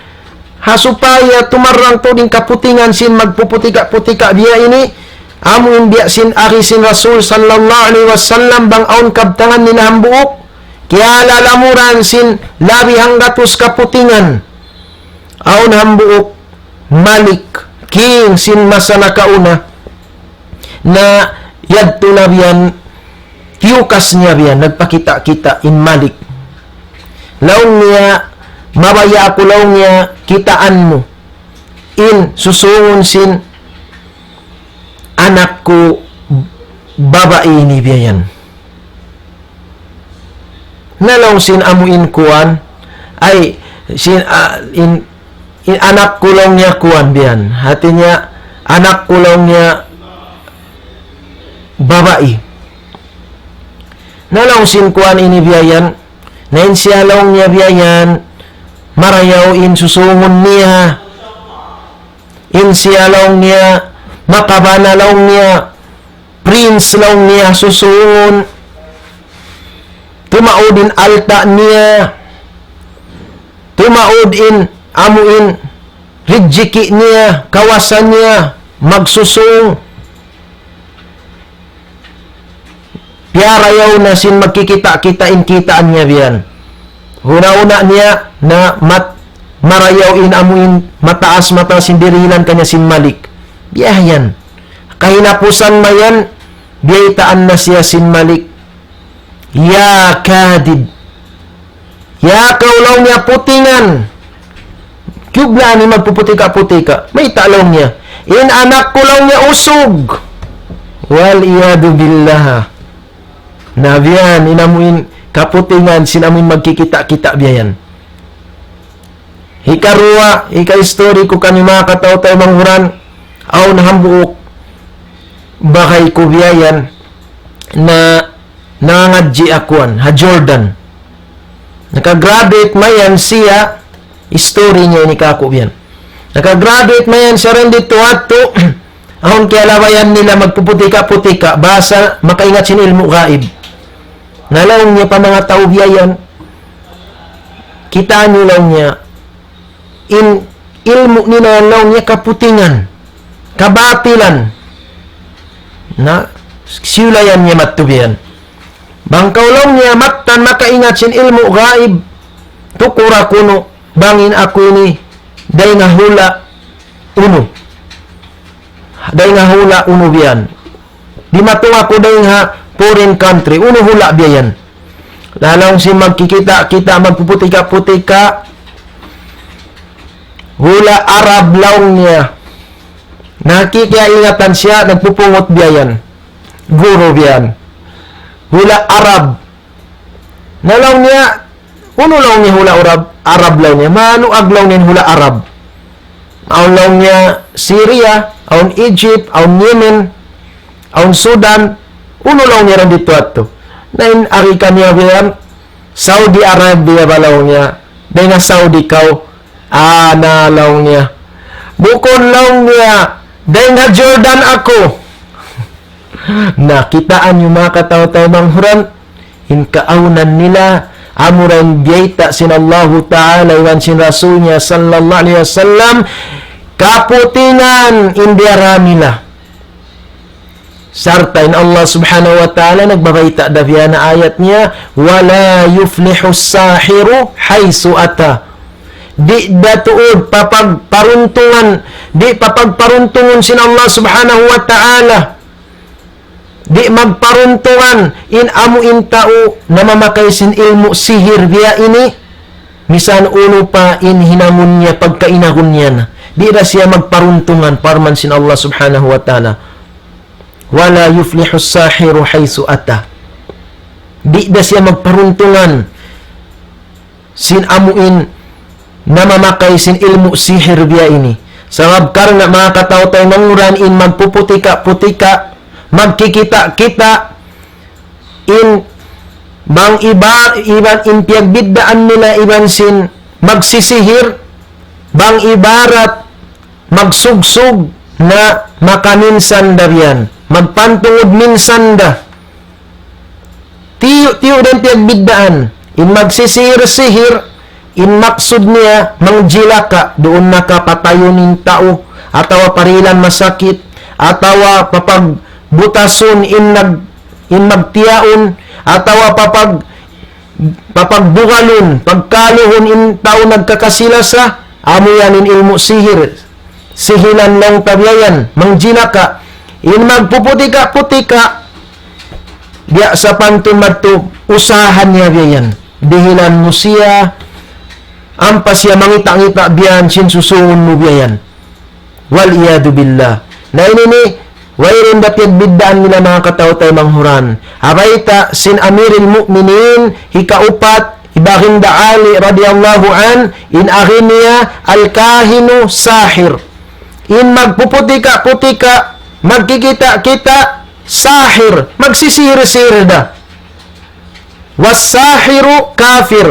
ha supaya tumarrang tuud in kaputingan sin magpuputika-putika biya' ini, amu in biya' sin agi sin Rasul sallallahu alayhi wasallam, bang awn kabtangan nila hambuuk, kiyalalamuran sin labi hanggatus kaputingan. Awn hambuuk malik, king sin masa nakauna, na yadtu na biya' yan, tiyukas niya biya' yan, nagpakita'-kita' in malik. Laung niya, mabaya' aku, laung niya, kitaan mu in susungun sin anak ku babai ini biya' yan. Na laung sin amu in kuwan, ay, sin, ah, in, in anak ku laung niya kuwan biya' yan. Hati niya, anak ku laung niya babai. Na laung sin kuwan ini biya' yan, na in siya laung niya biya' yan, marayaw in susungun niya. In siya laung niya, makabana laung niya, prince laung niya susungun. Tumaud in alta' niya. Tumaud in amu in rijiki' niya, kawasa niya, magsusung. Biyarayaw na sin magkikita'-kita' in kitaan niya biyan. Huna-huna niya na mat-, marayaw in amu in mataas-mataas in dirihilan kaniya sin Malik. Biya' yan. Kahinapusan mayan, biyaytaan na siya sin Malik. Ya kadhib. Ya kaw laung niya putingan. Kiyublaan in magpuputika-putika. Mayta' laung niya. In anak ku laung niya usug. Wal iyadu billah. Na biya' yan, in amu in kaputingan, sin amu in magkikita'-kita' biya' yan. Hikaruwa, hika-istori ku kaniyu manga kataw-taymanghuran, awn hambuuk bagay ku biya' yan na nangadji' aku yan, ha Jordan. Naka-graduate mayan siya, istori niya ini kāku' biya' yan. Naka-graduate mayan siya dayn didtu ha yadtu, awn kiyalabayan nila magpuputika-putika, bang sa makaingat sin ilmu' gaib. Na laung niya pa manga tau biya' yan, kitaa niyu laung niya, in ilmu' nila yan laung niya kaputingan, kabatilan. Na, siyulayan niya madtu biya' yan. Bang kaw laung niya mattan makaingat sin ilmu' gaib, tukura kunu', bang in aku ini, dayn ha hula' unu. Dayn ha hula' unu biya' yan. Dimatung aku dayn ha foreign country. Unu hula' biya' yan. Na laung sin magkikita'-kita', magpuputika-putika. Hula' Arab laung niya. Nakikiyaingatan siya, nagpupungut biya' yan. Guru biya' yan. Hula' Arab. Na laung niya, unu laung niya hula' Arab, Arab laung niya. Maluag laung niya hula' Arab. Awn laung niya Syria, awn Egypt, awn Yemen, awn Sudan. Unu laung niya dayn didtu ha yadtu. Na in ari kaniya biya' yan, Saudi Arabia ba laung niya. Dayn ha Saudi kaw, ana laung niya. Bukun laung niya, dayn ha Jordan aku. Na kitaa niyu manga kataw-taymanghuran, in kaawnan nila, amura in biyayta' sin Allahu Ta'ala, iban sin Rasul niya sallallahu alayhi wasallam, kaputingan in diyara nila. Sarta' in Allah Subhanahu wa Ta'ala nagbabayta' da biya' ha ayat niya, ولا يفلح الساحر حيث أتى. Di' da tuud papagparuntungan, di' papagparuntungun sin Allah Subhanahu wa Ta'ala. Di' magparuntungan in amu in tau namamakay sin ilmu' sihir biya' ini, misan unu pa in hinangun niya pagkainagun niya na. Di' da siya magparuntungan, parman sin Allah Subhanahu wa Ta'ala. ولا يفلح الساحر حيث أتى. Di' da siya magparuntungan sin amu in namamakay sin ilmu' sihir biya' ini. Sabab karna' manga kataw-taymanghuran in magpuputika-putika, magkikita'-kita', in bang iba-, iban in piyagbiddaan nila iban sin magsisihir, bang ibarat magsugsug na makaminsan da biya' yan. Magpantungud minsan da. Tiyu'-tiyu' da in piyagbiddaan. In magsisihir-sihir, in maksud niya, mangjilaka, duun na ka patayun in tau, atawa parihilan masakit, atawa papagbutasun in nag-, in magtiyaun, atawa papag-, papagbugalun, pagkaluhun in tau nagkakasilasa, amu yan in ilmu' sihir. Sihilan laung ta biya' yan, mangjilaka. In magpuputika-putika, biya' sapantun madtu, usahan niya biya' yan. Dihilan mu siya, ampa siya mangita'-ngita' biya' yan, sin susungun mu biya' yan. والعياذ بالله. Na ini ini, wayruun da piyagbiddaan nila manga kataw-taymanghuran. Ha bayta' sin Amirul Mu'minin, hikaupat, hi Baginda Ali radiyallahu anhu, in agi niya, الكاهن ساحر. In magpuputika-putika, magkikita'-kita', sahir, magsisihir-sihir da. والساحر كافر.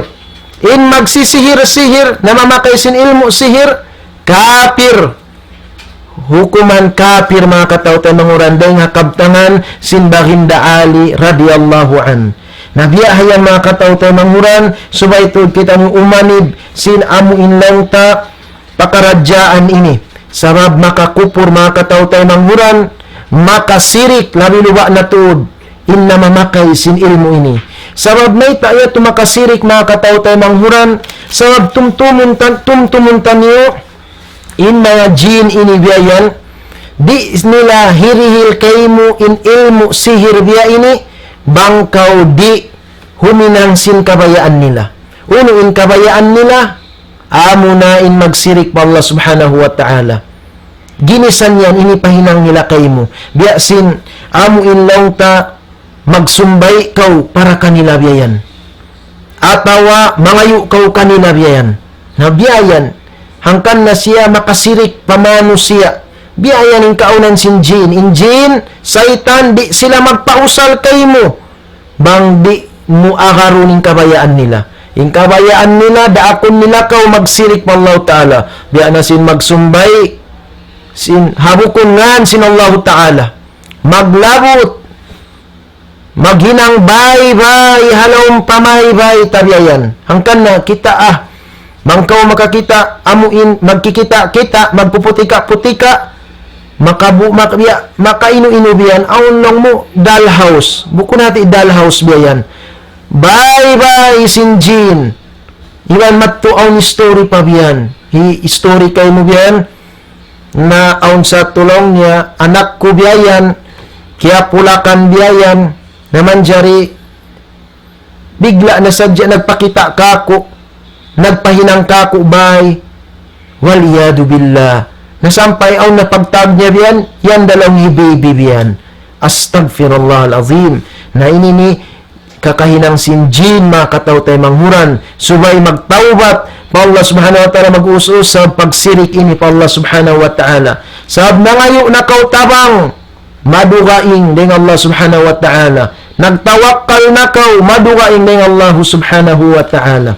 In magsisihir-sihir, namamakay sin ilmu' sihir, kapir. Hukuman kapir manga kataw-taymanghuran dayn ha kabtangan sin Baginda Ali radiyallahu anhu. Na biya' ha yan manga kataw-taymanghuran, subay tuud kitaniyu umanib sin amu in laung ta pakaradjaan ini. Sabab makakupur manga kataw-taymanghuran, makasirik labi luba' na tuud. in namamakay sin ilmu' ini. Sabab mayta' yadtu makasirik, manga kataw-taymanghuran, sabab tumtumun tan-, tumtumun taniyu, in manga jin ini biya' yan, di' nila hirihil kaymu in ilmu' sihir biya' ini, bang kaw di' huminang sin kabayaan nila. Unu in kabayaan nila, amuna in magsirik pa Allah Subhanahu wa Ta'ala. Ginisan yan, ini pahinang nila kaymu. Biya' sin, amu in laung ta, magsumbay' kaw para kanila biya' yan. Atawa mangayu' kaw kanila biya' yan. Na biya' yan, hangkan na siya makasirik pa manusiya'. Biya' yan in kaawnan sin jin. In jin, saytan, di' sila magpausal kaymu bang di' mu agarun in kabayaan nila. In kabayaan nila, daakun nila kaw magsirik pa Allah Ta'ala. Biya' na sin magsumbay', sin ha bukun ngan sin Allah Ta'ala. Maglabut, maghinang baybay, ha lawm pamaybay ta biya' yan. Hangkan na kita, ah, bang kaw makakita', amu in, magkikita'-kita', magpuputika'-putika', makabu-, mak-, biya', makainu-inu biya' yan, awn laung mu, dollhouse. Bukun hati dollhouse biya' yan. Baybay sin jin. Iban madtu awn history pa biya' yan. Hi-, history kaymu biya' yan. Na awn sa tulung niya, anak ku biya' yan, kiyapulakan biya' yan, na manjari bigla' na sadja nagpakita' kāku', nagpahinang kāku' bay, wal iyadu billah. Na sampay awn na pagtawag niya biya' yan, yan da laung hi baby biya' yan. Astaghfirullahal azim. Na ini ini kakahinang sin jin, manga kataw-taymanghuran. Subay magtawbat pa Allah Subhanahu wa Ta'ala, mag-us-us sa pagsirik ini pa Allah Subhanahu wa Ta'ala. Sabab nangayu' na kaw tabang, madugaing dayn Allah Subhanahu wa Ta'ala. Nagtawakkal na kaw, madugaing dayn Allah Subhanahu wa Ta'ala.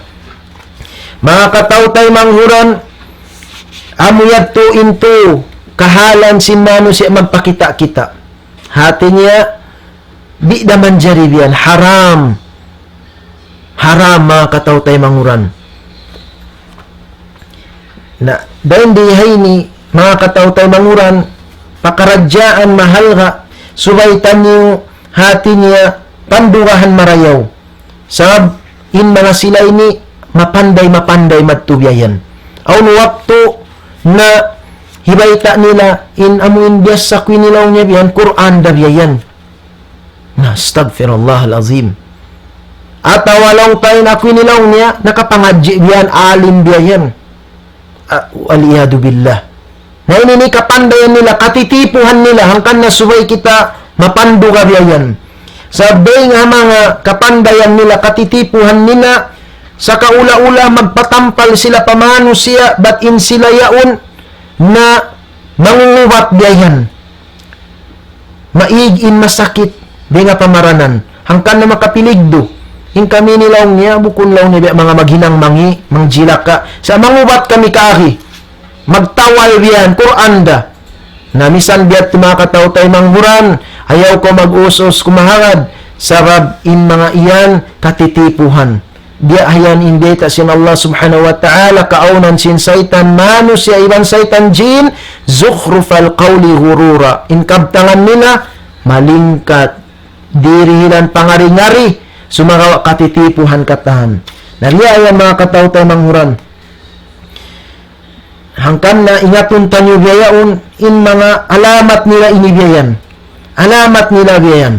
Manga kataw-taymanghuran, amu yadtu in tu kahalan sin manusiya' magpakita'-kita'. Hati niya, di' da manjari biya' yan, haram. Haram, manga kataw-taymanghuran. Na, dayn di ha ini, manga kataw-taymanghuran, pakaradjaan mahalga', subay taniyu hati niya pandugahan marayaw. Sabab in manga sila ini mapanday-mapanday madtu biya' yan. Awn waktu na hibayta' nila in amu in biyassa ku ini laung niya biya' yan, Qur'an da biya' yan. Na, astaghfirullahal azim. Atawa laung ta in aku ini laung niya, nakapangadji' biya' yan, alim biya' yan. Ah, wal iyadu billah. Na ini ini kapandayan nila, katitipuhan nila, hangkan na subay kita mapanduga biya' yan. Sabab dayn ha manga kapandayan nila, katitipuhan nila, sakaula-ula magpatampal sila pa manusiya', bat in sila yaun na mangungubat biya' yan. Maig in masakit, dayn ha pamaranan. Hangkan na makapiligdu. In kami ini laung niya, bukun laung niya biya' manga maghinang mangi', mangjilaka. Sa' mangubat kami kaagi. Magtawal biya' yan, Qur'an da. Na misan biya' tu manga kataw-taymanghuran, ayaw kaw mag-us-us kumahagad. Sabab in manga yan, katitipuhan. Biya' ha yan in bayta' sin Allah Subhanahu wa Ta'ala, kaawnan sin saytan manusiya' iban saytan jin, زخرف القول غرورا. In kabtangan nila, malingkat, dirihilan pangari-ngari, sumagawa' katitipuhan katan. Na biya' yan manga kataw-taymanghuran. Hangkan na ingatun taniyu biya' yaun, in manga alamat nila ini biya' yan. Alamat nila biya' yan.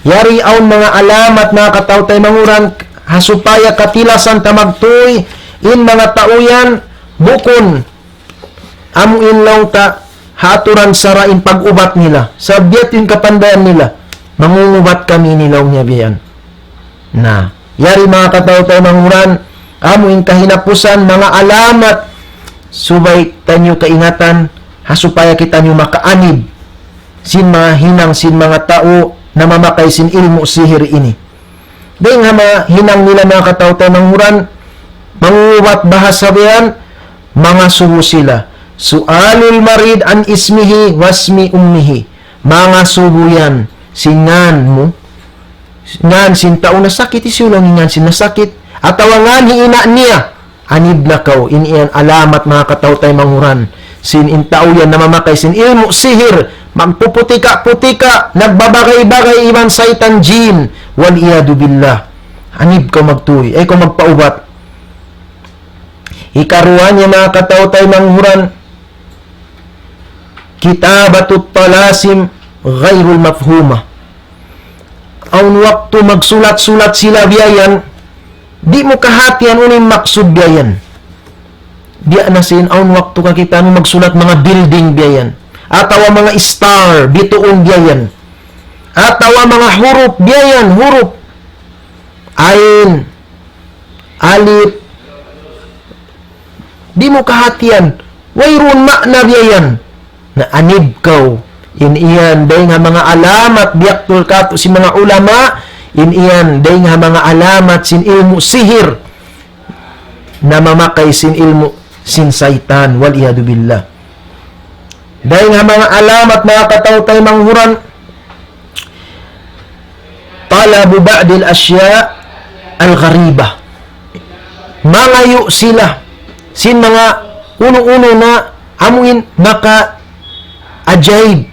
Yari awn manga alamat, manga kataw-taymanghuran, ha supaya katilasan ta magtuy, in manga tau yan, bukun, amu in laung ta, ha aturan sara' in pag-ubat nila. Sabab biya' tu in kapandayan nila. Mangungubat kami ini laung niya biya' yan. Na, yari manga kataw-taymanghuran, amu in kahinapusan, manga alamat, subay taniyu kaingatan, ha supaya kitaniyu makaanib sin manga hinang sin manga tau namamakay sin ilmu' sihir ini. Dayn ha manga hinang nila manga kataw-taymanghuran, mangubat bahasa biya' yan, mangasubu sila. سؤال المريض عن اسمه واسم أمه. Mangasubu yan sin ngan mu, ngan sin tau nasakit, hisiyu laung in ngan sin nasakit, atawa ngan hi ina' niya, anib na kaw, in yan alamat manga kataw-taymanghuran. sin in tau yan namamakay sin ilmu' sihir, magpuputika-putika, nagbabagay-bagay iban saytan jin, wal iyadu billah. Anib kaw magtuy, ayaw kaw magpaubat. Hikaruwa niya, manga kataw-taymanghuran, kitabatut talasim ghairul mafhuma. Awn waktu magsulat-sulat sila biya' yan, di' mu kahatihan unu in maksud biya' yan. Biya' na sin awn waktu kakita' mu magsulat manga building biya' yan. Atawa manga star, bituun biya' yan. Atawa manga hurup biya' yan, hurup. Ain, alip. Di' mu kahatihan. Wayruun makna biya' yan. Na anib kaw. In iyan, dayng ha manga alamat, biyaktul katu' sin manga ulama, in iyan, dayng ha manga alamat sin ilmu' sihir, namamakay sin ilmu' sin saytan, wal iyadu billah. Dayng ha manga alamat, manga kataw-taymanghuran, talabu ba'dil ashya' al-ghariba. Mangayu' sila sin manga unu-unu na amuin maka-ajaib,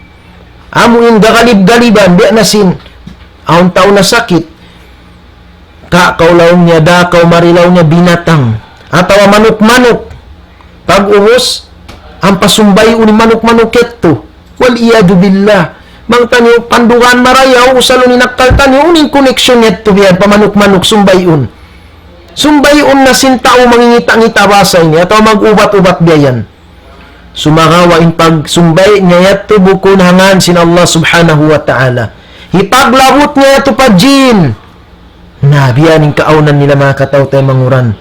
amuin gagalib-galiban, biya' na sin awn tau nasakit, ka kaw laung niya, da kaw mari laung niya binatang, atawa manuk-manuk. Pag-ubus, ampa sumbayun in manuk-manuk yadtu. Wal iyadu billah. Bang taniyu pandugan marayaw, usalun in akkal taniyu, unu in connection yadtu biya' pa manuk-manuk sumbayun. Sumbayun na sin tau mangingita-ngita basa ini, atawa mag-ubat-ubat biya' yan. Sumagawa' in pagsumbay niya yadtu bukun ha ngan sin Allah Subhanahu wa Ta'ala. Hipaglabut niya yadtu pa jin. Na, biya' ini in kaawnan nila, manga kataw-taymanghuran.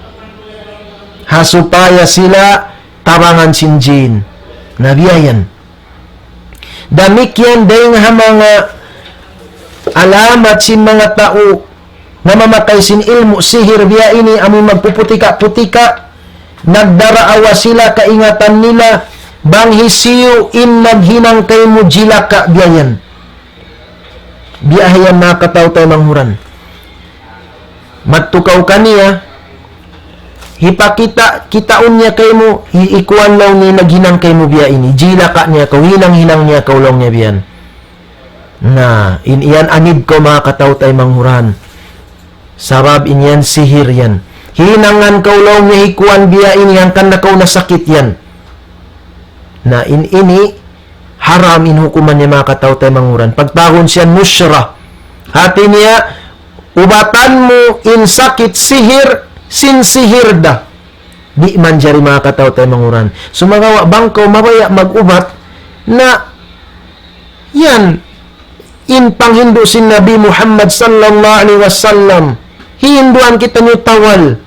Ha supaya sila tabangan sin jin. Na, biya' yan. Damikkiyan dayng ha manga alamat sin manga tau namamakay sin ilmu' sihir biya' ini, amu in magpuputika-putika, nagdaraawa sila kaingatan nila, bang hisiyu in naghinang kaymu jilaka biya' yan. Biya' ha yan, manga kataw-taymanghuran. Madtu kaw kaniya, hipakita', kitaun niya kaymu, hi-, hikuan laung niya naghinang kaymu biya' ini, jilaka niya kaw, hinang-hinang niya kaw laung niya biya' yan. Na, in iyan anib kaw, manga kataw-taymanghuran. Sabab in yan sihir yan. Hinangan kaw laung niya hikuan biya' ini, hangkan na kaw nasakit yan. Na in ini, haram in hukuman niya, manga kataw-taymanghuran. Pagtawagun siya nushra. Hati niya, ubatan mu in sakit sihir, sin sihir da. Di' manjari, manga kataw-taymanghuran. Sumagawa' bang kaw mabaya' mag-ubat, na yan in panghindu' sin Nabi Muhammad sallallahu alayhi wasallam. Hihinduan kitaniyu tawal.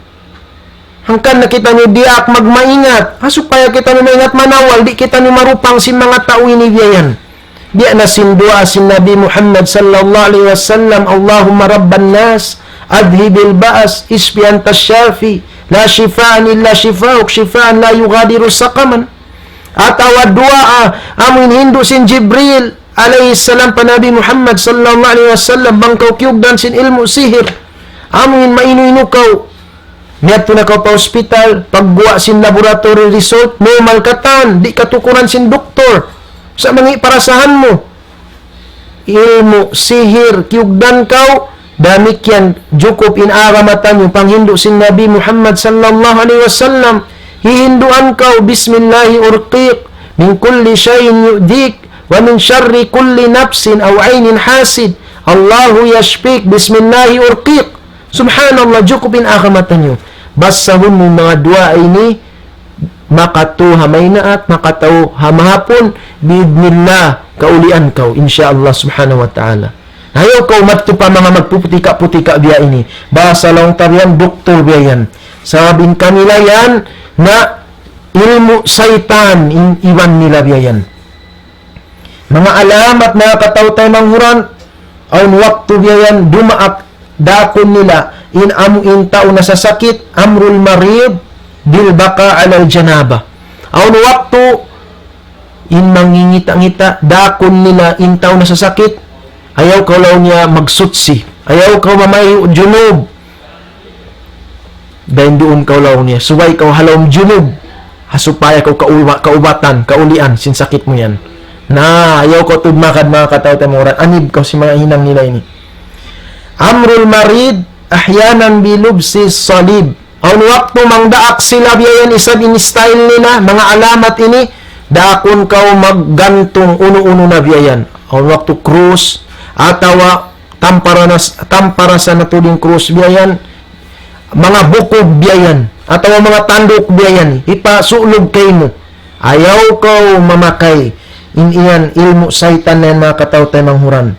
Hangkan na kitaniyu diyaak magmaingat. Ha, supaya kitaniyu maingat manawal, di' kitaniyu marupang sin manga tau ini biya' yan. Biya' na sin duwaa sin Nabi Muhammad sallallahu alayhi wasallam, اللهم رب الناس أذهب البأس اشف أنت الشافي لا شفاء إلا شفاؤك شفاء لا يغادر سقما. Atawa duwaa amu in hindu' sin Jibril alayhi salam pa Nabi Muhammad sallallahu alayhi wasallam, bang kaw kiyugdan sin ilmu' sihir, amu in mainu-inu kaw. Miyadtu na kaw pa hospital, pagguwa' sin laboratory result, normal katan, di' katukuran sin doktor. Sa' mangi' parasahan mu. Ilmu' sihir, kiyugdan kaw, damikkiyan, jukup in agama taniyu, panghindu' sin Nabi Muhammad sallallahu alayhi wasallam, hihinduan kaw, بسم الله أرقيك من كل شيء يؤذيك ومن شر كل نفس أو عين حاسد الله يشفيك بسم الله أرقيك. Subhanallah, jukup in agama taniyu. Basahun mu in manga duwaa ini, makatu ha maynaat, makatau ha mahapun, biidhnillah, kaulian kaw, insya Allah subhanahu wa ta'ala. Ayaw kaw madtu pa manga magpuputika-putika biya' ini. Bahasa laung ta biya' yan, doktor biya' yan. Sabab in kanila yan, na ilmu' saytan, in iban nila biya' yan. Manga alamat, manga kataw-taymanghuran, awn waktu biya' yan dumaak, daakun nila, in amu in tau nasasakit, أمر المريض بالبقاء على الجنابة. Awn waktu, in mangingita-ngita, daakun nila, in tau nasasakit, ayaw kaw laung niya magsuchi, ayaw kaw mamayu' junub. Dayn duun kaw laung niya, subay kaw ha lawm junub. Ha supaya kaw kauba-, kaubatan, kaulian, sin sakit mu yan. Na, ayaw kaw tuud magad manga kataw-taymanghuran. Anib kaw sin manga hinang nila ini. أمر المريض أحيانا بلبس الصليب. Awn waktu mangdaak sila biya' yan isab in style nila, manga alamat ini, daakun kaw maggantung unu-unu na biya' yan. Awn waktu krus, atawa tamparanas-, tamparasan na tuud in krus biya' yan, manga bukug biya' yan, atawa manga tanduk biya' yan, hipasulug kaymu. Ayaw kaw mamakay. In yan ilmu' saytan na yan, manga kataw-taymanghuran.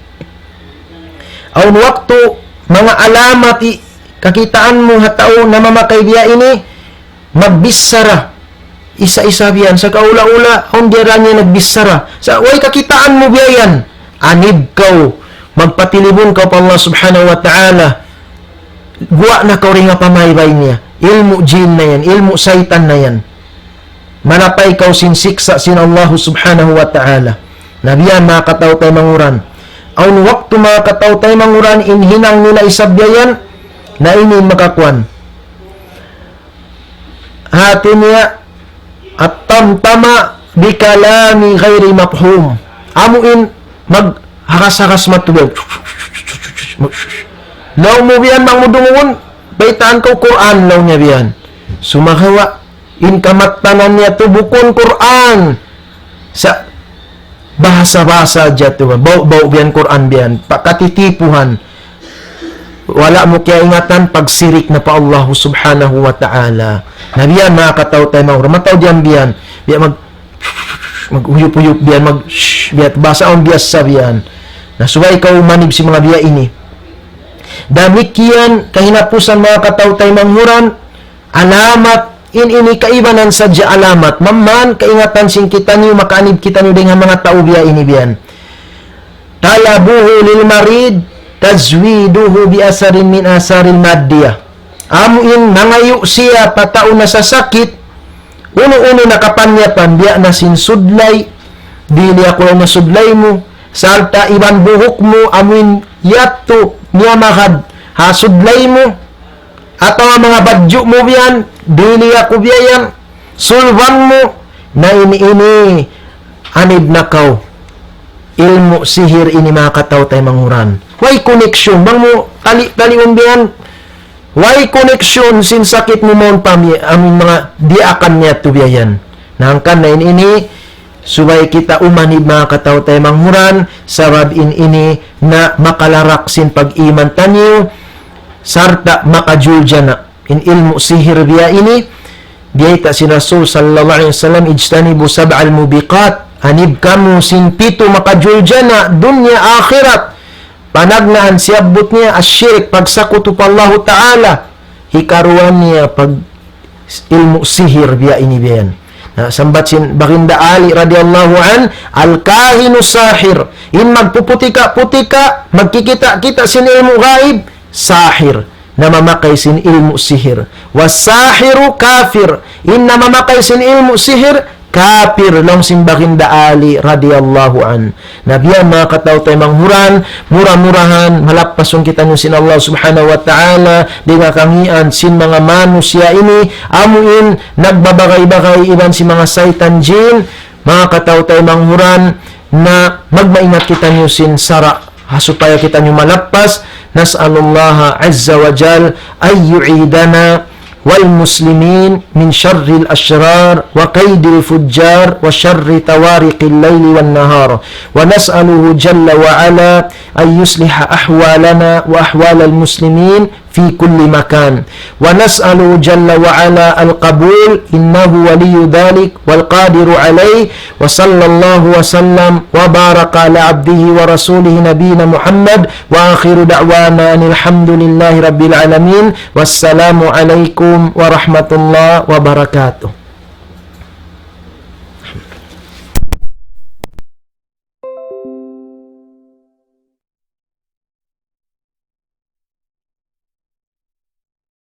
Awn waktu, manga alamat i-, kakitaan mu ha tau namamakay biya' ini, magbichara. Isa-isa biya' yan. Sa' kaula-ula, awn diyara niya nagbichara. Sa' way kakitaan mu biya' yan. Anib kaw. Magpatilibun kaw pa Allah Subhanahu wa Ta'ala. Guwa' na kaw dayn ha pamaybay niya. Ilmu' jin na yan, ilmu' saytan na yan. Malapay kaw sin siksa' sin Allah Subhanahu wa Ta'ala. Na biya' yan, manga kataw-taymanghuran. Awn waktu, manga kataw-taymanghuran, in hinang nila isab biya' yan, na ini makakuan. Hati niya, الطمطمة بكلام غير مفهوم. Amu in maghakas-hakas matu biya'. Laung mu biya' yan, bang mu dungugun, baytaan kaw Qur'an, laung niya biya' yan. Sumagawa', in kamattanan niya tu bukun Qur'an. Sa' bahasa-bahasa hadja tu, bau'-bau' biya' yan Qur'an biya' yan, pakatitipuhan. Wala' mu kiyaingatan, pagsirik na pa Allah Subhanahu wa Ta'ala. Na biya' yan, manga kataw-taymanghuran, mataud yan biya' yan. Biya' mag-, maghuyup-huyup biya' yan, mag-, biya' yan, bahasa awn biyasa biya' yan. Na subay kaw umanib sin manga biya' ini. Damikkiyan kahinapusan, manga kataw-taymanghuran, alamat, in ini kaibanan sadja alamat. Mamman kaingatan sin kitaniyu, makaanib kitaniyu dayn ha manga tau biya' ini biya' yan. طلبه للمريض تزويده بأثر من آثار المادة. Amu in mangayu' siya pa tau nasasakit, unu-unu na kapanyapan, biya' na sin sudlay, dihili aku laung niya sudlay mu, sarta' iban buhuk mu, amu in yadtu miyamagad ha sudlay mu, atawa manga badju' mu biya' yan, dihili aku biya' yan, sulban mu, na ini, ini, anib na kaw. Ilmu' sihir ini, manga kataw-taymanghuran. Way connection, bang mu tali-, taliun biya' yan, way connection sin sakit mu mawn pa mi-, amu in manga diyaakan niya tu biya' yan. Na hangkan na ini, ini, subay kita umanib, manga kataw-taymanghuran, sabab in ini na makalarak sin pag-iman taniyu, sarta' makajuljana. In ilmu' sihir biya' ini, biyayta' sin Rasul sallallahu alayhi wasallam, اجتنبوا السبع الموبقات. Anib kamu sin pitu makajuljana dunya akhirat. Panagnaan siyabbut niya الشرك, pagsakutu pa Allahu Ta'ala. Hikaruwa niya pag ilmu' sihir biya' ini biya' yan. Na, sambat sin Baginda Ali radiyallahu anhu, الكاهن ساحر. In magpuputika-putika, magkikita'-kita' sin ilmu' gaib, sahir, namamakay sin ilmu' sihir. والساحر كافر. In namamakay sin ilmu' sihir, kapir, laung sin Baginda Ali radiyallahu anhu. Na biya' yan, manga kataw-taymanghuran, mura-murahan malappasun kitaniyu sin Allah Subhanahu wa Ta'ala dayn ha kangīan sin manga manusiya' ini, amu in nagbabagay-bagay iban sin manga saytan jin, manga kataw-taymanghuran, na magmaingat kitaniyu sin sara', ha supaya kitaniyu malappas. نسأل الله عز وجل أن يعيذنا والمسلمين من شر الأشرار وكيد الفجار وشر طوارق الليل والنهار، ونسأله جل وعلا أن يصلح أحوالنا وأحوال المسلمين في كل مكان، ونسأله جل وعلا القبول، إنه ولي ذلك والقادر عليه. وصلى الله وسلم وبارك على عبده ورسوله نبينا محمد، وآخر دعوانا أن الحمد لله رب العالمين، والسلام عليكم ورحمة الله وبركاته.